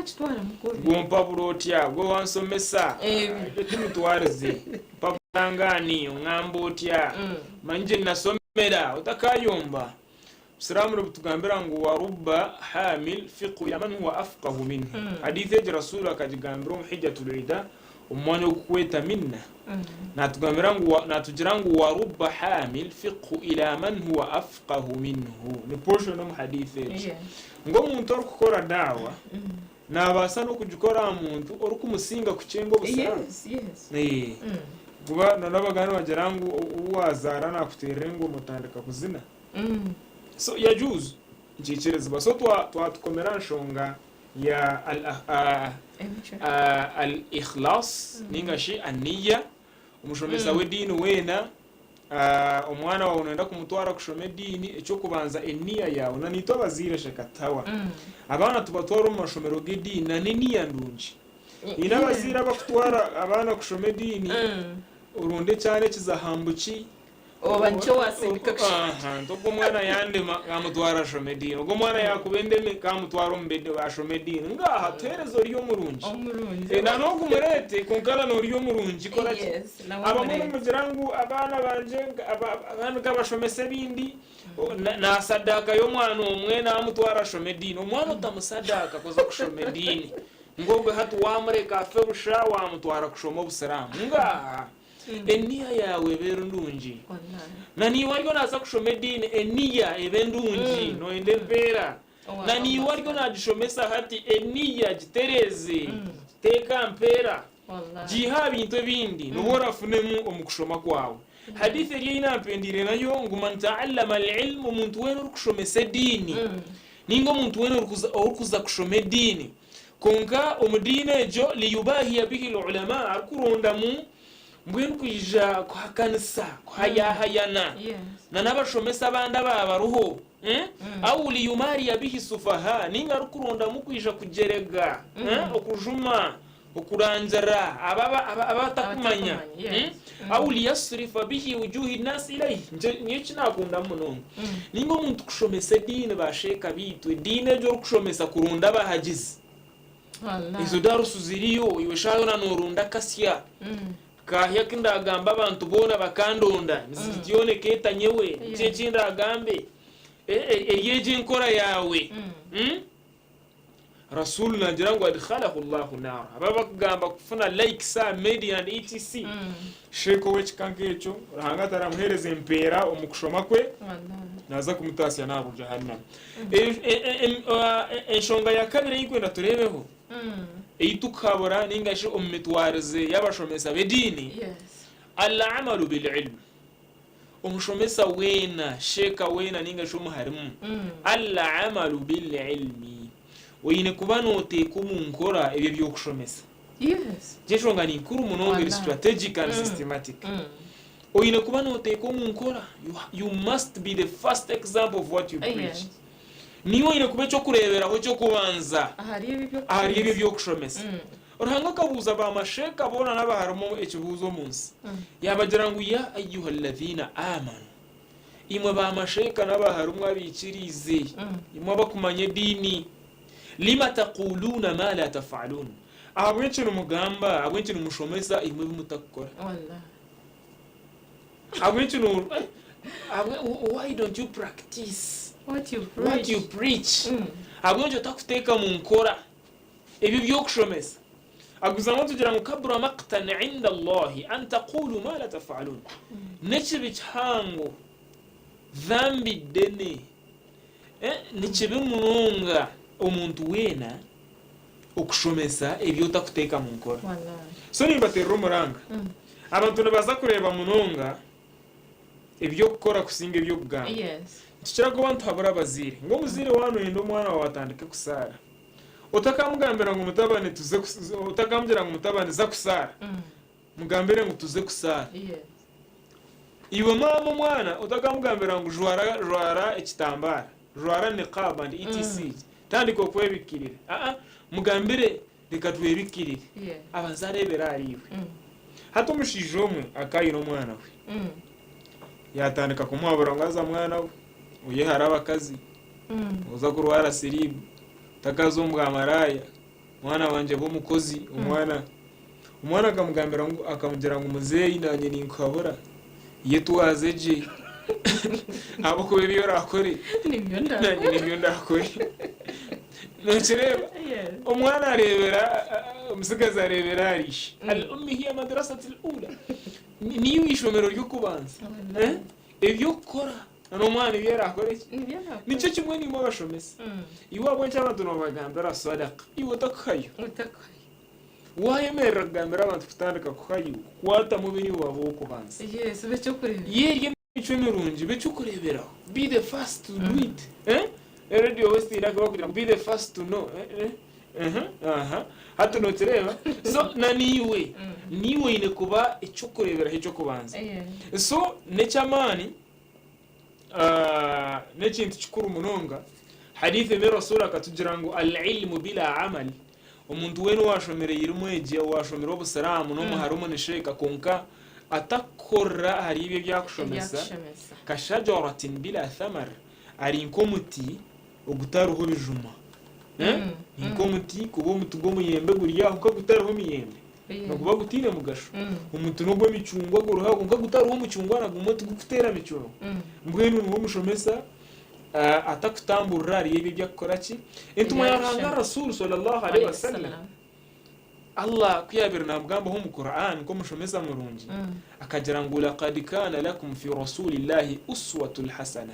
Gwe ompabura otya? Gwe wansomesa? Egyo ti mitwarize. Mpabura ngani? Ongamba otya? Manya gye nasomera otakaayomba. Obusiraamu nibutugambira ngu wa rubba haamil fiqhu ila man huwa afqahu minhu. Hadiith egi Rasuulu akagigambira omu Hijjatul Wida omu mwanya ogukweta Minna. Natugambira ngu natugira ngu wa rubba haamil fiqhu ila man huwa afqahu minhu. Ni portion omu hadiith egi. Ngu omuntu orikukora daawa nabaasa n'okugikora aha muntu orikumusinga kukyenga obusiraamu. Kuba n'abaganda nibagira ngu ou wazaara nakuteerera engoma otandika kuzina. So yajuzu nikiikirizibwa. So twatukomera aha nshonga ya al ikhlas ninga shi aniya, omushomesa w'ediini weena omwana waawe noyenda kumutwara kushoma ediini, eky'okubanza eniya yaawe, na naitwe abazaire shekatawa, abaana tubatwara omu mashomero g'ediini na n'eniya ndungi. Haine abazaire abakutwara abaana kushoma ediini, oronda ekyana ekiza aha mbuki. Oba nikyo wasindika kushoma. Aha, nti ogwo omwana yandema kamutwara ashome ediini, ogwo omwana yakuba endeme kamutwara omu bedi ashome ediini. Ngaha tuhereze ori omurungi. Omurungi. Eh, na n'ogu mureete kwonka na n'ori omurungi kora ki? Yes, nawe Abamwe omureete. nimugira ngu abaana bangye abaana nkabashomesa ebindi, nasadaka y'omwana omwe namutwara ashome ediini. Omwana otamusadaka kuza kushoma ediini, ngu ogwe hati wamureka afe busha wamutwara kushoma obusiraamu. Ngaha! Eniya yaawe ebe eri ndungi. Na naiwe ariyo naaza kushoma ediini, eniya ebe ndungi, nooyenda empeera. Na naiwe ariyo naagishomesa hati, eniya gitereeze, giteeke aha mpeera, giihe aha bintu ebindi, nobu orafunemu omu kushoma kwawe. Hadith eri ei naampendeire nayo ngu, Man ta'allama al-ilm, omuntu weena orikushomesa ediini, nainga omuntu weena orikuza kushoma ediini, Kwonka omu diini egyo liyubahiya bihi lulama, arikurondamu mbwenu kwija kuhakanisa, kuhayahayana na n'abashomesa abandi abaaba bariho, au liyumariya bihi sufaha, ninga arikurondamu kwija kugyerega, okujuma, okurangira abo abatakumanya, au liyasrifa bihi wujuhi nasi ilaihi, nyowe eki nakundamu munonga, Ninga omuntu kushomesa ediini ba sheeka beitu ediini egyo orikushomesa kurunda abahagizi. Ezo darusu ziriyo iwe shaaha yoona norunda akasya. Kaahi aku ndagamba abantu boona bakandonda, mizigiti yoona ekeeta nyowe, niki eki ndagambe? Eri egyo enkora yaawe. Rasul nagira ngu adkhalahu Allahu naara abo abakugamba kufuna likes aha media and etc Sheikh owekika nkekyo Ruhanga taramuhereza empeera omu kushoma kwe naza kumutaasya naaru Jahannam. Enshonga ya kabiri ei kwenda tureebeho ei tukuhabura ninga shi omu mitwarize y'abashomesa b'ediini Al-amalu bil-ilm Omushomesa weena, sheeka weena nainga shi omuharimu, Al-amalu bil-ilmi, oine kuba nooteeka omu nkora ebyo ebi orikushomesa. Egyo enshonga ni nkuru munonga eri strategic and systematic. Oine kuba nooteeka omu nkora, you must be the first example of what you preach. Niiwe oine kuba eky'okureeberaho ky'okubanza ahari ebyo ebi orikushomesa. Ruhanga akabuuza baamasheeka boona n'abaharimu ekibuuzo omu nsi, yaabagira ngu, Ya ayyuha alladhina aamanu, Imwe baamasheeka n'abaharimu abaikiriize, imwe abakumanya ediini, lima taquluuna maa laa taf'aluun, ahabw'enki nimugamba, ahabw'enki nimushomesa imwe ebi mutakukora? Ahabw'enki no, why don't you practice what you preach? Ahabw'enki otakuteeka mu nkora? Ebyo by'okushomesa. Agumizamu atugira ngu kabura maqtan inda Allahi an taqulu ma la tafalun. N'ekibi kihango, dhambi ddene, nikibi munonga omuntu weena okushomesa ebi otakuteeka mu nkora. So nimbateerera omuranga, abantu nibaza kureeba munonga eby'okukora kusinga eby'okugamba. Nitukira kuba nituhabura abazaire ngu omuzaire waaba noyenda omwana waawe atandike kusaara, Otakamugambira ngu mutabani tuze otakamugira ngu mutabani za kusaara, mugambire ngu tuze kusaara. Iwe maama omwana otakamugambira ngu jwara jwara ekitambara, jwara niqab and etc. Tandika okwebikirira. Aa mugambire reka twebikirire. Abanze areebere ahari iwe. Hati omushaija omwe akaba aine omwana we. Yaatandika kumuhabura ngu haza mwana we oyehare abakazi, oza kurwara siriimu. Takaza omu bwamaraaya, mwana wangye ba omukozi, omwana. Omwana akamugambira ngu akamugira ngu muzeeyi naanye ninkuhabura, yetwaze gye ahabw'okuba ebi oraakore Nibyo naanye ndakore. nibyo ndaakore. Nokireeba? Yes. Omwana areebera, omutsigazi areebera ahari ishe. Al ummi hiya madrasati al ula. Niiwe ishomero ry'okubanza. Wallahi. Eh? Eby'okukora N'omwana ebi araakore ki? Nibyo araakora. Nikyo kimwe naimwe abashomesa. Iwe ahabw'enki abantu noobagambira sadaka iwe otakuhayo? Otakuhayo. Waayemerera kugambira abantu kutandika kuhayo, kukwatamu obe niiwe waaba ow'okubanza. Yes, ba eky'okureeberaho. Ye eryo emicwe mirungi, ba eky'okureeberaho. Be the first to do it. Eh? Radio West eine aku barikugira ngu be the first to know. Eh, eh, uh-huh, aha. Hati nookireeba? So na naiwe, niiwe oine kuba eky'okureeberaho eky'okubanza. Yes. So n'eky'amaani N'ekintu kikuru munonga. Hadith emwe Rasul akatugira ngu Al-ilmu bila amal, omuntu weena owashomire ilimu egi, owashomire obusiraamu n'omuharimu ni sheikh kwonka Atakukorera ahari ebyo ebi akushomesa, Ebyakushomesa. Kashajaratin bila thamar, ari nk'omuti ogutariho bijuma. Eh? Ni nk'omuti, kuba omuti gw'omuyembe guri aho kwonka gutariho miyembe, niguba gutaine mugasho. Omuti n'ogw'emicungwa guriho aho kwonka gutariho mucungwa na gumwe tigurikuteera micungwa. Mbwenu niwe omushomesa atakutamburira ahari ebyo ebi arikukora ki? Entumwa ya Ruhanga Rasul swallallahu alaihi wasallam, Allah ku yaabaire naamugambaho omu Quran nk'omushomesa murungi, akagira ngu laqad kaana lakum fi rasulillahi uswatul hasana,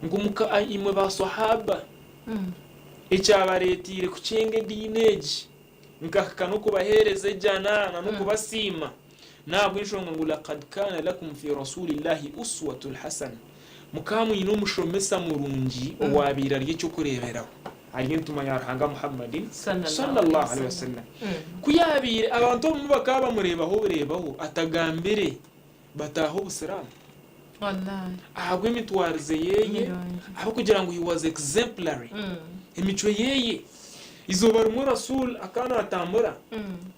ngu muka imwe ba swahaba, ekyabareeteire kukyenga ediini egi nkahika n'okubaheereza ejjana na n'okubasiima, n'ahabw'enshonga ngu laqad kaana lakum fi rasulillahi uswatul hasana, mukaba mwine omushomesa murungi owaabaire ari eky'okureeberaho. Ari Entumwa ya Ruhanga Muhammad, Sallallahu alaihi wasallam. Ku yaabaire abantu abamwe bakaba bamureebaho obureebaho atagambire bataaha obusiraamu ahabw'emitwarize yeye ahabw'okugira ngu he was exemplary emicwe yeye. Eizooba rimwe Rasul akaba naatambura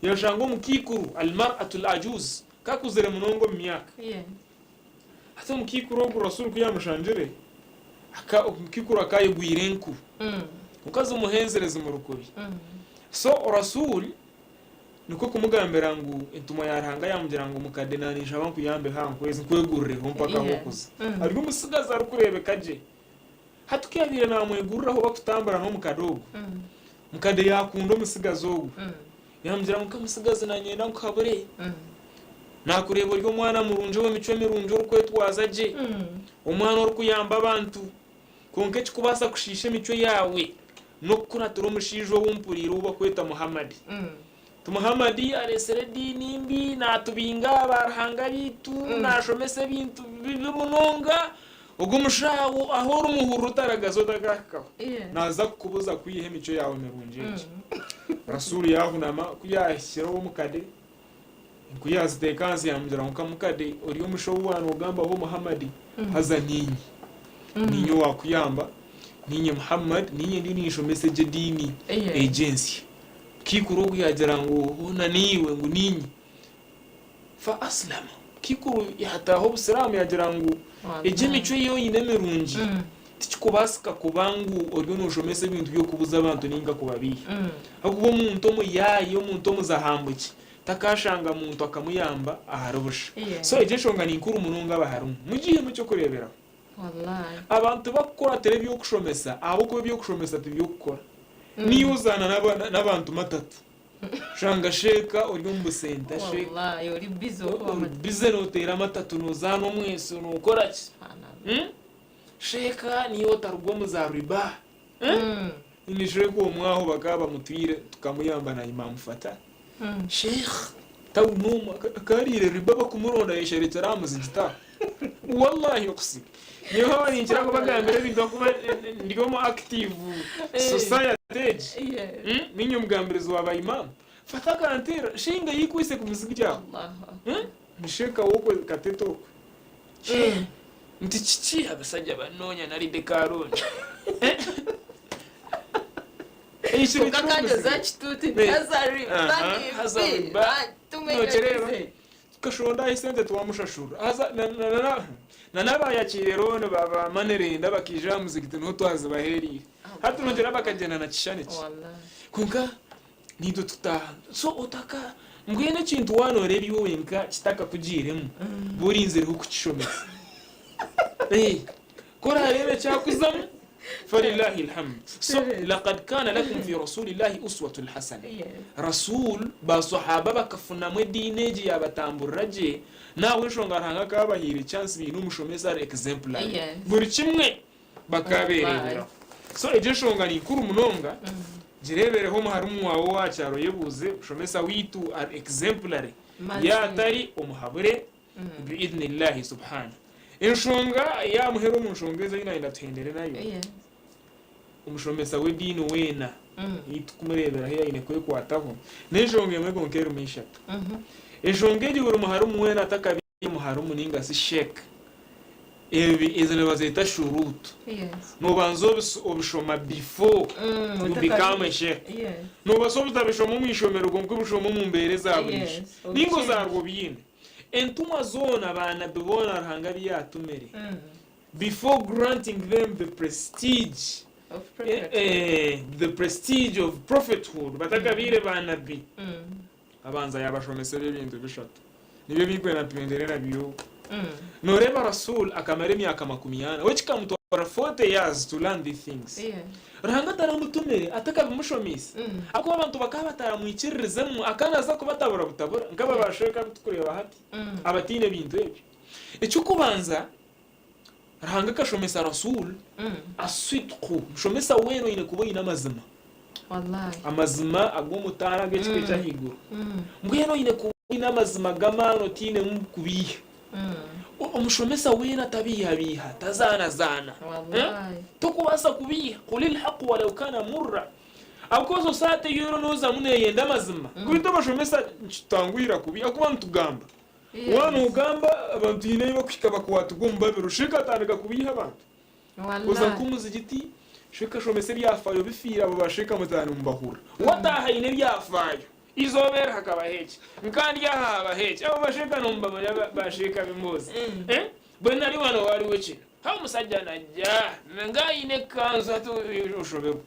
yashanga omukaikuru al-mar'atul ajuz kakuzire munonga omu myaka. Hati omukaikuru ogu Rasul ku yaamushangire, omukaikuru akaba ayegwire enku, kwonka zimuhenzire zimuri kubi. So Rasul nikwo kumugambira ngu entumwa ya Ruhanga yaamugira ngu mukade naninshaba nkuyambeho aha nku ezi nkwegurireho mpaka ahu orikuza. Ari omutsigazi arikureebeka gye. Hati ku yaabaire naamweguriraho bakutambura n'omukade ogu, mukade yaakunda omutsigazi ogu. Yaamugira ngu, Nkamutsigazi naanyenda nkuhabure. Naakureeba ori omwana murungi ow'emicwe mirungi orikwetwaza gye, omwana orikuyamba abantu. Kwonka ekirikubaasa kushiisha emicwe yaawe n'okukuratira omushaija ou mpuriire ou barikweta Muhammad. Ti Muhammad areetsire ediini mbi, naatubinga aha baaruhanga baitu, naashomesa ebintu bibi munonga. Ogwo mushaho ahu orimuhurira otaragaza otakaahikaho, naaza kukubuza kwiha emicwe yaawe mirungi egi. Rasuulu yaahunama, ku yaahikire ow'omukade, ku yaaziteeka ahansi yaamugira ngu, Kamukade, ori omushaho ou waanogambaho Muhammad, haza niinye. Niinye owaakuyamba, niinye Muhammad, niinye ndiyo ninshomesa egi ediini egi ensya. Kaikuru ogu yaagira ngu, Hoona niiwe? Ngu niinye. Fa aslama. Kaikuru yaataaha obusiraamu yaagira ngu egyo emicwe ei oine mirungi tikikubaasika kuba ngu oriyo nooshomesa ebintu by'okubuza abantu nainga kubabeiha. Ahabw'okuba omuntu omuyaayi, omuntu omuzahambuki takaashanga muntu akamuyamba ahari busha. So egyo enshonga ni nkuru munonga abaharimu. Mugihemu eky'okureeberaho. Abantu tibakukuratira eby'okushomesa ahabw'okuba eby'okushomesa tiby'okukora. Niiwe ozaana n'abantu matatu. Shanga sheeka ori omu busenta sheeka. Wallahi ori busy okuba Ori busy noteera amatatu nozaana omweso nokora ki? Subhanallah. Sheeka niiwe otarugwa omu za riba. Nyine sheeka omwe aho bakaba bamutwire tukamuyamba na Imam Fatah. Sheikh tawuni omu akariire riba bakumuronda yesherekyera aha muzigiti aho. Wallahi okusiga. Nyowe haba ninkira kubagambira ebintu ahakuba ndi omu active society egi. Ninye omugambirizi wa ba imam. Fata akanteera shinga yikwise ku muzigiti aho. Ni sheikh wokwe katete okwe. Sheikh nti kiki abasajja banoonya naride ka loan. Kwonka kandi oza kituuti nti haza riba Haza riba. Nokireeba? Tukashonda ahi sente twamushashura. Haza na n'abayakiire looni ba ba money lender bakaija aha muzigiti niho twazibahereire. Hati nogira bakagyenda na kishushani ki? Kwonka naitwe tutaaha. So otaka mbwenu ekintu waaba nooreeba iwe wenka kitakakugiiremu, ba orinzireho kukishomesa. Ku oraareebe kyakuzamu, Falillahi alhamd. So, laqad kaana lakum fi rasulillahi uswatun hasana. Rasul, ba swahaba bakafunamu ediini egi yabatamburira gye, nahabw'enshonga Ruhanga akaba abahaire chance baine omushomesa ari exemplary. Buri kimwe bakaba bereeberaho. So egyo enshonga ni nkuru munonga, gireebereho omuharimu waawe owa kyaro oyebuuze, omushomesa waitu ari exemplary? Yaaba atari, omuhabure. Bi-idhnillahi subhana. Enshonga eya muheru omu nshonga ezo ei nayenda tuhendere nayo, omushomesa w'ediini weena ei tukumureeberaho ei aine kwekwataho, n'enshonga emwe kwonka erimu ishatu. Enshonga egi buri muharimu weena atakabaire muharimu ninga shi sheikh, ebi ezo nibazeeta shuruutu. Nobanza obishoma before you become a sheikh. Nobaasa obutabishoma omu ishomero kwonka obishoma omu mbeera eza buriijo ninga ozaarwa obiine. Entumwa zoona, baanabbi boona Ruhanga abu yaatumire, before granting them the prestige, Of prophethood. eh, the prestige of prophethood, batakabaire baanabbi, abanza yaabashomesa ebi ebintu bishatu. Nibyo ebi nkwenda tuhendere nabyo. Nooreeba Rasul akamara emyaka 40, we kikamutwara 40 years to learn these things. Ruhanga taramutumire atakabimushomeise. Ahakuba abantu bakaba bataramwikiririzemu, akaba naaza kubatabura butabura nk'aba ba sheikh abu turikureeba hati abataine bintu ebyo. Eky'okubanza, Ruhanga akashomesa Rasul as-sidqu, omushomesa weena oine kuba oine amazima. Amazima ag'omutaano ag'ekika eky'ahaiguru. Mbwenu oine kuba oine amazima g'amaani otainemu kubiiha. Omushomesa weena tabiihabiiha, tazaanazaana. Tokubaasa kubiiha. Qulil haqu walau kana murra. Ahabw'okuba society ei oriyo noozamu neeyenda amazima. Beitu abashomesa nikitutanguhira kubi ahabw'okuba nitugamba. Waaba noogamba abantu haine ahu barikuhika bakwatirwa omu babiro, sheikh atandika kubiiha abantu. Oza nk'omuzigiti, sheikh ashomesa ebyafaayo bifiire abo ba sheikh mutaano mubahurira. Wataaha aine ebyafaayo, eizooba eri hakabaho eki, nka ndi aha habaho eki, abo ba sheikh nomubamanya ba sheikh ab'emboozi. Mbwenu nari wano hariho kinu, ha omusajja naija nga aine ekanzu hati oshoberwa.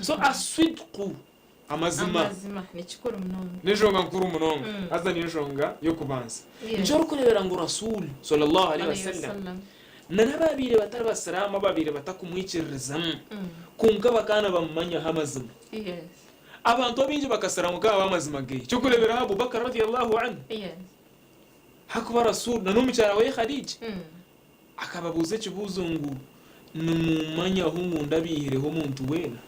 So aswidqu Amazima. Amazima ni kikuru munonga. N'enshonga nkuru munonga. Haza niyo nshonga y'okubanza. Nikyo orikureebera ngu Rasul, swallallahu alaihi wasallam, na n'abaabaire batari basiraamu abaabaire batakumwikiririzamu, kwonka bakaba nibamumanyaho amazima. Abantu abaingi bakasiramuka ahabw'amazima ge. Eky'okureeberaho Abubakar radhiyallahu anhu, ahakuba Rasul na n'omukyara we Khadija, Akababuuza ekibuuzo ngu, Nimuumanyaho ngu ndabaihireho omuntu weena?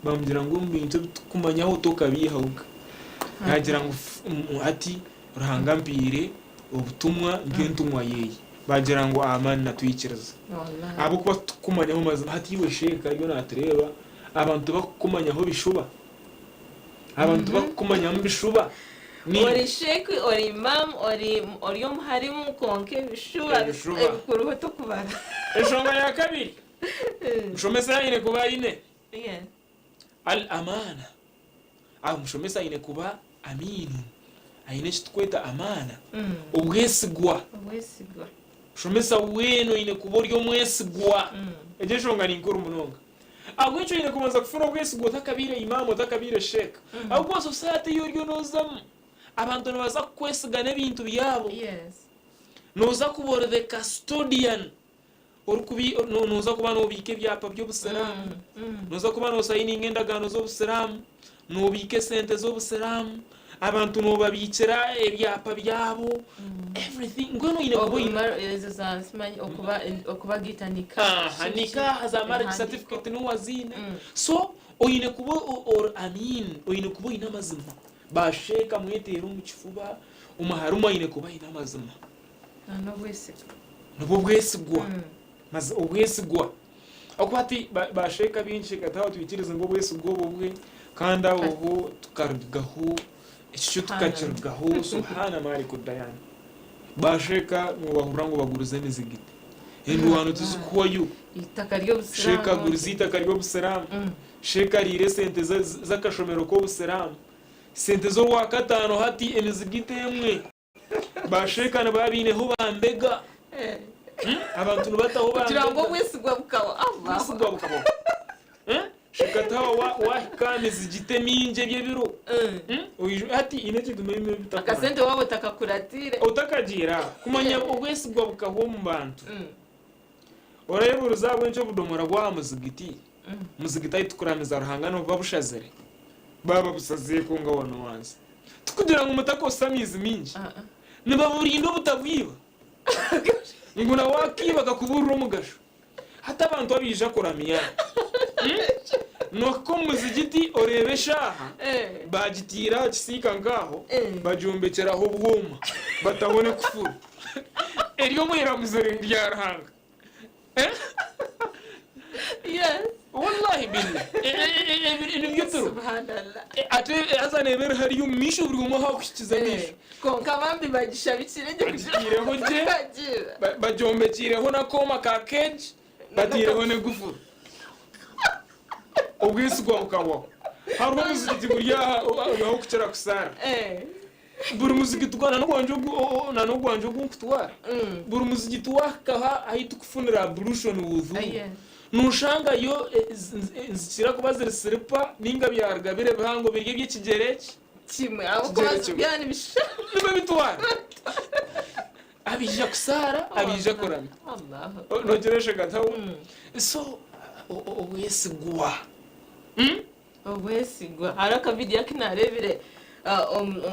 Baamugira ngu, Omu bintu ebi turikukumanyaho tokabaihahoga. Yaagira ngu, Hati Ruhanga ampaire obutumwa nk'entumwa ye. Baagira ngu, Amanna, twikiriza. Ahabw'okuba titukukumanyaho mazima. Hati iwe sheeka ariyo naatureeba, abantu tibakukumanyaho bishuba? Abantu tibakukumanyamu bishuba? Ni. Ori sheikh, ori imam, ori ori omuharimu kwonka ebishuba Ebishuba. ebikuruho tokubara. Enshonga ya kabiri, omushomesa aine kuba aine Yes. Al amaana. Omushomesa aine kuba amiinun, aine eki turikweta amaana, obwesigwa. Obwesigwa. Omushomesa weena oine kuba ori omwesigwa. Egyo enshonga ni nkuru munonga. Ahabw'enki oine kubanza kufuna obwesigwa otakabaire imam, otakabaire sheikh? Ahabw'okuba society ei oriyo nozamu, abantu nibaza kukwesiga n'ebintu byabo. Noza kuba ori the custodian, orikubi noza kuba nobiika ebyapa by'obusiraamu, noza kuba nosayininga endagaano z'obusiraamu, nobiika esente z'obusiraamu, Abantu nobabiikira ebyapa byabo everything mbwenu oine kuba oine Ezo za simanyi okuba okubagaita nikah. Aha nikah za marriage certificate niwe waziine so oine kuba ori Amin oine kuba oine amazima ba sheik mweteere omu kifuba omuharimu aine kuba aine amazima N'obwesigwa. Nibwo bwesigwa Mazi obwesigwa ahakuba hati ba sheik abaingi sheik Taha twikirize ngu obwesigwa obwo bwe kandi aho tukarugaho ekyo tukakirugaho suhana maliku dayani ba sheik nobahurira ngu bagurize emizigiti endwano tizikuhwayo Eitaka ry'obusiraamu. Sheik agurize eitaka ry'obusiraamu sheik ariire esente z'akashomero k'obusiraamu sente z'orwakataano hati emizigiti emwe Ba sheeka nibaba baineho ba mbega. Abantu nibataho ba Kugira ngu mbega. obwesigwa bukaba Allah. Obwesigwa bukabaho. Sheeka taha wahika aha mizigiti emingi eby'ebiro. Hati haine ekintu maybe ebitakumanya. Akasente waaba otakakuratiire. Otakagiire aha. Kumanya obwesigwa bukahwa omu bantu. Oreebuurize ahabw'enki obudomora bw'aha muzigiti, muzigiti ahu turikuramiza Ruhanga nibuba bushazire? Baaba babusazire kwonka wanu wansi. Tikugira ngu mutakozesa amaizi maingi. Nibaburinda obutabwiba. Ngu na waakiiba kakuburira omugasho. Hati abantu abaija kuramya, noohika omu muzigiti oreeba eshaaha baagitiire aha kisiika nk'aho, bagyombekyeraho obwoma bataho n'ekufuru. Eri omu iramuzo rya Ruhanga. Yes. Wallahi billah. Nibyo turiho. Subhanallah. Ate haza neeba eri hariya omu maisho buri omwe ahu akuhikiza amaisho. Kwonka bambi bagishabikire gye kugira Bagitiireho gye. Bagira. Bagyombekiireho n'akooma ka cage bataireho n'egufuru. Obwesigwa bukahwaho. Hariho omuzigiti guri aha ah'okukira kusaara. Eh. Buri muzigiti gwa nana ogwangye ogu o- o- nana ogwangye ogu nkutwara, buri muzigiti wahikaho ahu tukufunira ablution wudhu, Yes. noshangayo nizikira kuba ziri siripa ninga byaruga biri ebihango biri eby'ekigyere eki. Kimwe ahabw'okuba Kigyere kimwe. byaba nibishushana. Nibabitwara. Abaija kusaara, abaija kuramya. Allahu Akbar. Nogira enshonga ntaho? So, obwesigwa. Obwesigwa. Hariho akavidiyo aku naareebire,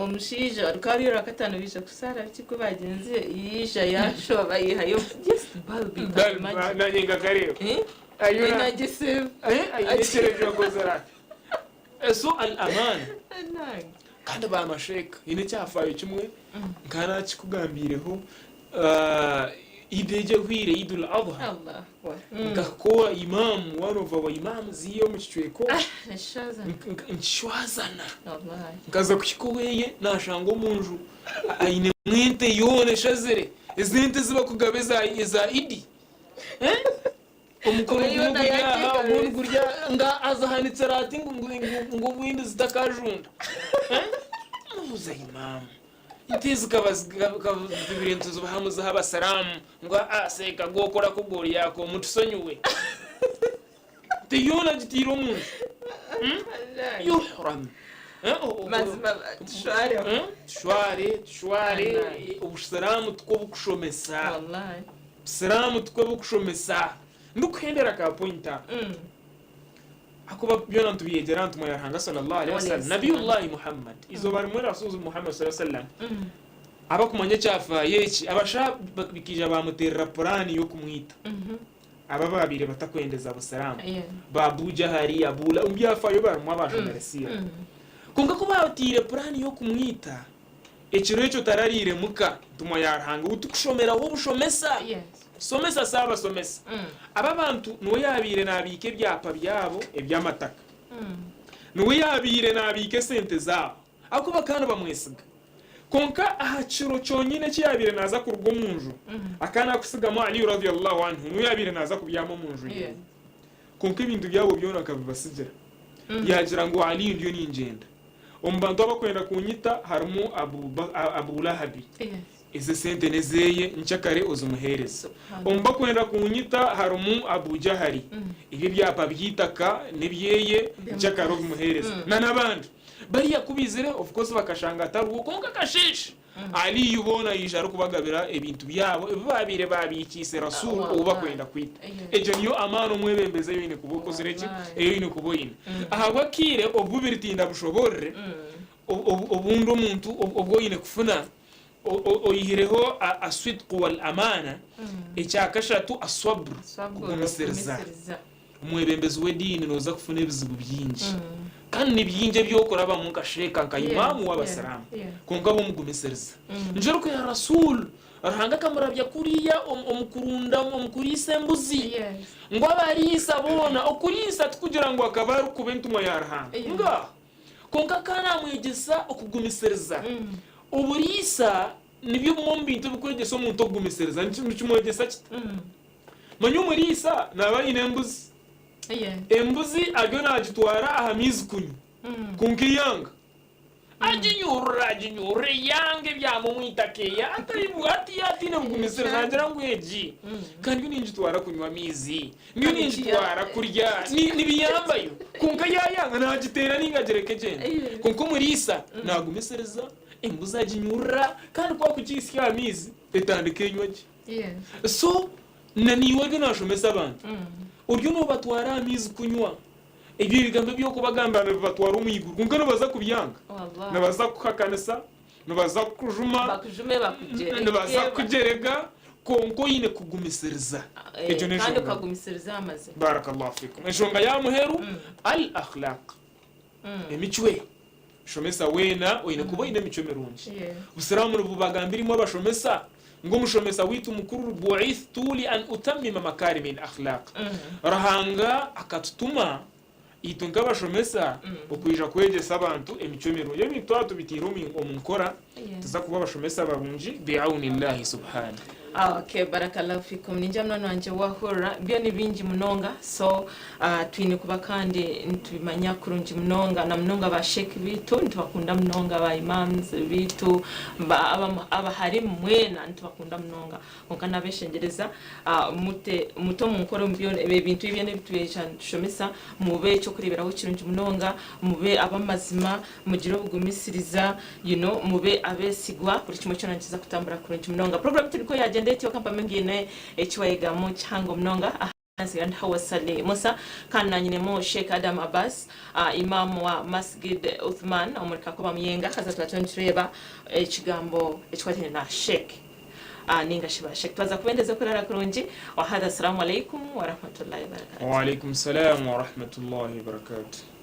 omushaija rukaba ruri orwakataano baija kusaara biki ku bagyenzire, yaija yaashoba yaihayo just bulb you can imagine. Nanye nkakareeba. Energy save. Aine ekiro akozire ati. So al amaana. Kandi ba masheeka haine ekyafaayo kimwe nkaba naakikugambiireho Eid egyo ehweire, Eid ul Adha, nkahika owa Imam, one of our Imams hiiha omu kicweka omu, nkishwazana. Nkaza kuhika oweye nashanga omu nju ainemu ente yoona eshazire, ezi ente ezi barikugaba eza Eid. Omukono gumwe guri aha ogundi guri aha nga azihanikire ati ngu ngu obundi zitakajunda. Mubuuza Imam, ente zikaba zibire nituzibaha muzihe abasiraamu ngu aa seeka gwokora ku goryako mutusonyiwe. Ente yoona agitiire omu nju. Yuhram. Mazima tushwareho. Tushware, tushware, obusiraamu tikwo bukushomesa. Busiraamu tikwo bukushomesa. Ndikuhendera ka point aha. Ahakuba byona nitubyegyera aha ntumwa ya Ruhanga sallallahu alaihi wasallam, Nabiyullahi Muhammad, eizooba rimwe Rasuul Muhammad sallallahu alaihi wasallam abakumanya ekyafaayo eki, abasha bakaija baamuteerera puraani y'okumwita. Aba abaabaire batakwendeza Busiraamu, ba Abu Jahali, Abu Lahab, omu byafaayo barimu abaashomire siira. Kwonka ku baateire puraani y'okumwita, Ekiro ekyo tarariire muka, ntumwa ya Ruhanga, ou tukushomeraho obushomesa. Somesa Saabasomesa. Aba bantu niwe yaabaire naabiika ebyapa byabo eby'amataka. Niwe yaabaire naabiika esente zaabo. Ahakuba bakaba nibamwesiga. Kwonka aha kiro kyonyine eki yaabaire naaza kuruga omu nju, akaba naakutsigamu Ali radhiyallahu anhu, niwe yaabaire naaza kubyama omu nju ye. Kwonka ebintu byabo byona akabibatsigira. Yaagira ngu Ali ndiyo ningyenda. Omu bantu abakwenda kunyita harimu Abu Lahabi. Ezi esente n'ezeeye, nkyakare ozimuheereze. Omu bakwenda kunyita harimu Abu Jahali. Ebi ebyapa by'eitaka n'ebyeye, nkyakare obimuheereze. Na n'abandi. Bariya ku baizire, of course bakashanga atariho, kwonka akasheeshe Aliyu boona yaija arikubagabira ebintu byabo ebi baabaire baabiikiise Rasul ou bakwenda kwita. Egyo niyo amaani omwebembezi ei oine kuba okozire ki? Ei oine kuba oine. Ahabw'akaire obu biri tindabushoboorore, obundi omuntu obu oine kufuna oihireho aswidqu wal amaana, ekyakashatu aswabr, kugumisiriza. Omwebembezi w'ediini nooza kufuna ebizibu bingi. Kandi ni bingi ebi orikurabamu nka sheeka, nka imaamu w'abasiraamu. Kwonka ba omugumisiriza. Nikyo orikureeba Rasul, Ruhanga akamurabya kuriya omu kurunda, omu kuriisa embuzi. Ngu abariisa boona, okuriisa tikugira ngu akaba arikuba entumwa ya Ruhanga. Ngaaha. Kwonka akaba naamwegyesa okugumisiriza. Oburiisa nibyo bimwe omu bintu ebirikwegyesa omuntu okugumisiriza. Nikimwegyesa kita? Manya omuriisa naaba aine embuzi. Embuzi ariyo naagitwara aha maizi kunywa, kwonka eyanga. Aginyurura, aginyurura, eyanga ebyama omu itaka eya ati ataine bugumisiriza naagira ngu egi ka ndiyo ningitwara kunywa amaizi, ndiyo ningitwara kurya, nibiyambayo. Kwonka yaayanga naagiteera nainga agireka egyenda. Kwonka omuriisa naagumisiriza, embuzi aginyurura kandi ku arikugihisya aha maizi etandika enywa gye. So na naiwe oriyo nashomesa abantu, oriyo nobatwara aha maizi kunywa, ebyo ebigambo ebi orikubagambira nibibatwara omu iguru kwonka nibaza kubyanga, nibaza kukuhakanisa, nibaza kukujuma, nibaza kukugyerega, kwonka oine kugumisiriza. Egyo n'enshonga. Barakallahu fikum. Enshonga y'aha muheru, Al akhlaq, emicwe. Shomesa weena oine kuba oine emicwe mirungi. Obusiraamu nibubagambira imwe abashomesa ngu omushomesa waitu mukuru bu'ithtu li an utammima makarimi al akhlaq. Ruhanga akatutuma itwe nk'abashomesa okwija kwegyesa abantu emicwe mirungi. Ebintu twaba tubiteire omu nkora tuza kuba abashomesa barungi bi'auni llahi subhana. Okay, barakallahu fikum. Ningira munywani wangye wahurira, byo ni bingi munonga, so twine kuba kandi nitubimanya kurungi munonga, na munonga ba sheikh bitu nitubakunda munonga, ba imams bitu, abaharimu mwena nitubakunda munonga. Kwonka nabeshengyereza mute mute omu nkora omu byona ebintu byona ebi tweija nitushomesa, mube ekyokureberaho kirungi munonga, mube abamazima, Mugire obugumisiriza, you know, mube abesigwa, buri kimwe kyona nikiza kutambura kurungi munonga. Program yaitu nikwo yagyenda etyo, kampamye ngu haine eki wayegamu kihango munonga. Aha nsigaire ndi Hawa Ssali Musa kandi nanyinemu Sheikh Adam Abbas, Imam wa Masgid Uthman omuri Kakoba Muyenga. Haza tuba turiyo nitureeba ekigambo ekikwataine na Sheikh ninga shi ba Sheikh. Twaza kubendeza okurara kurungi. Wahadha, Assalamu alaikum warahmatullahi wabarakatuh. Waalaikum salam warahmatullahi wabarakatuh.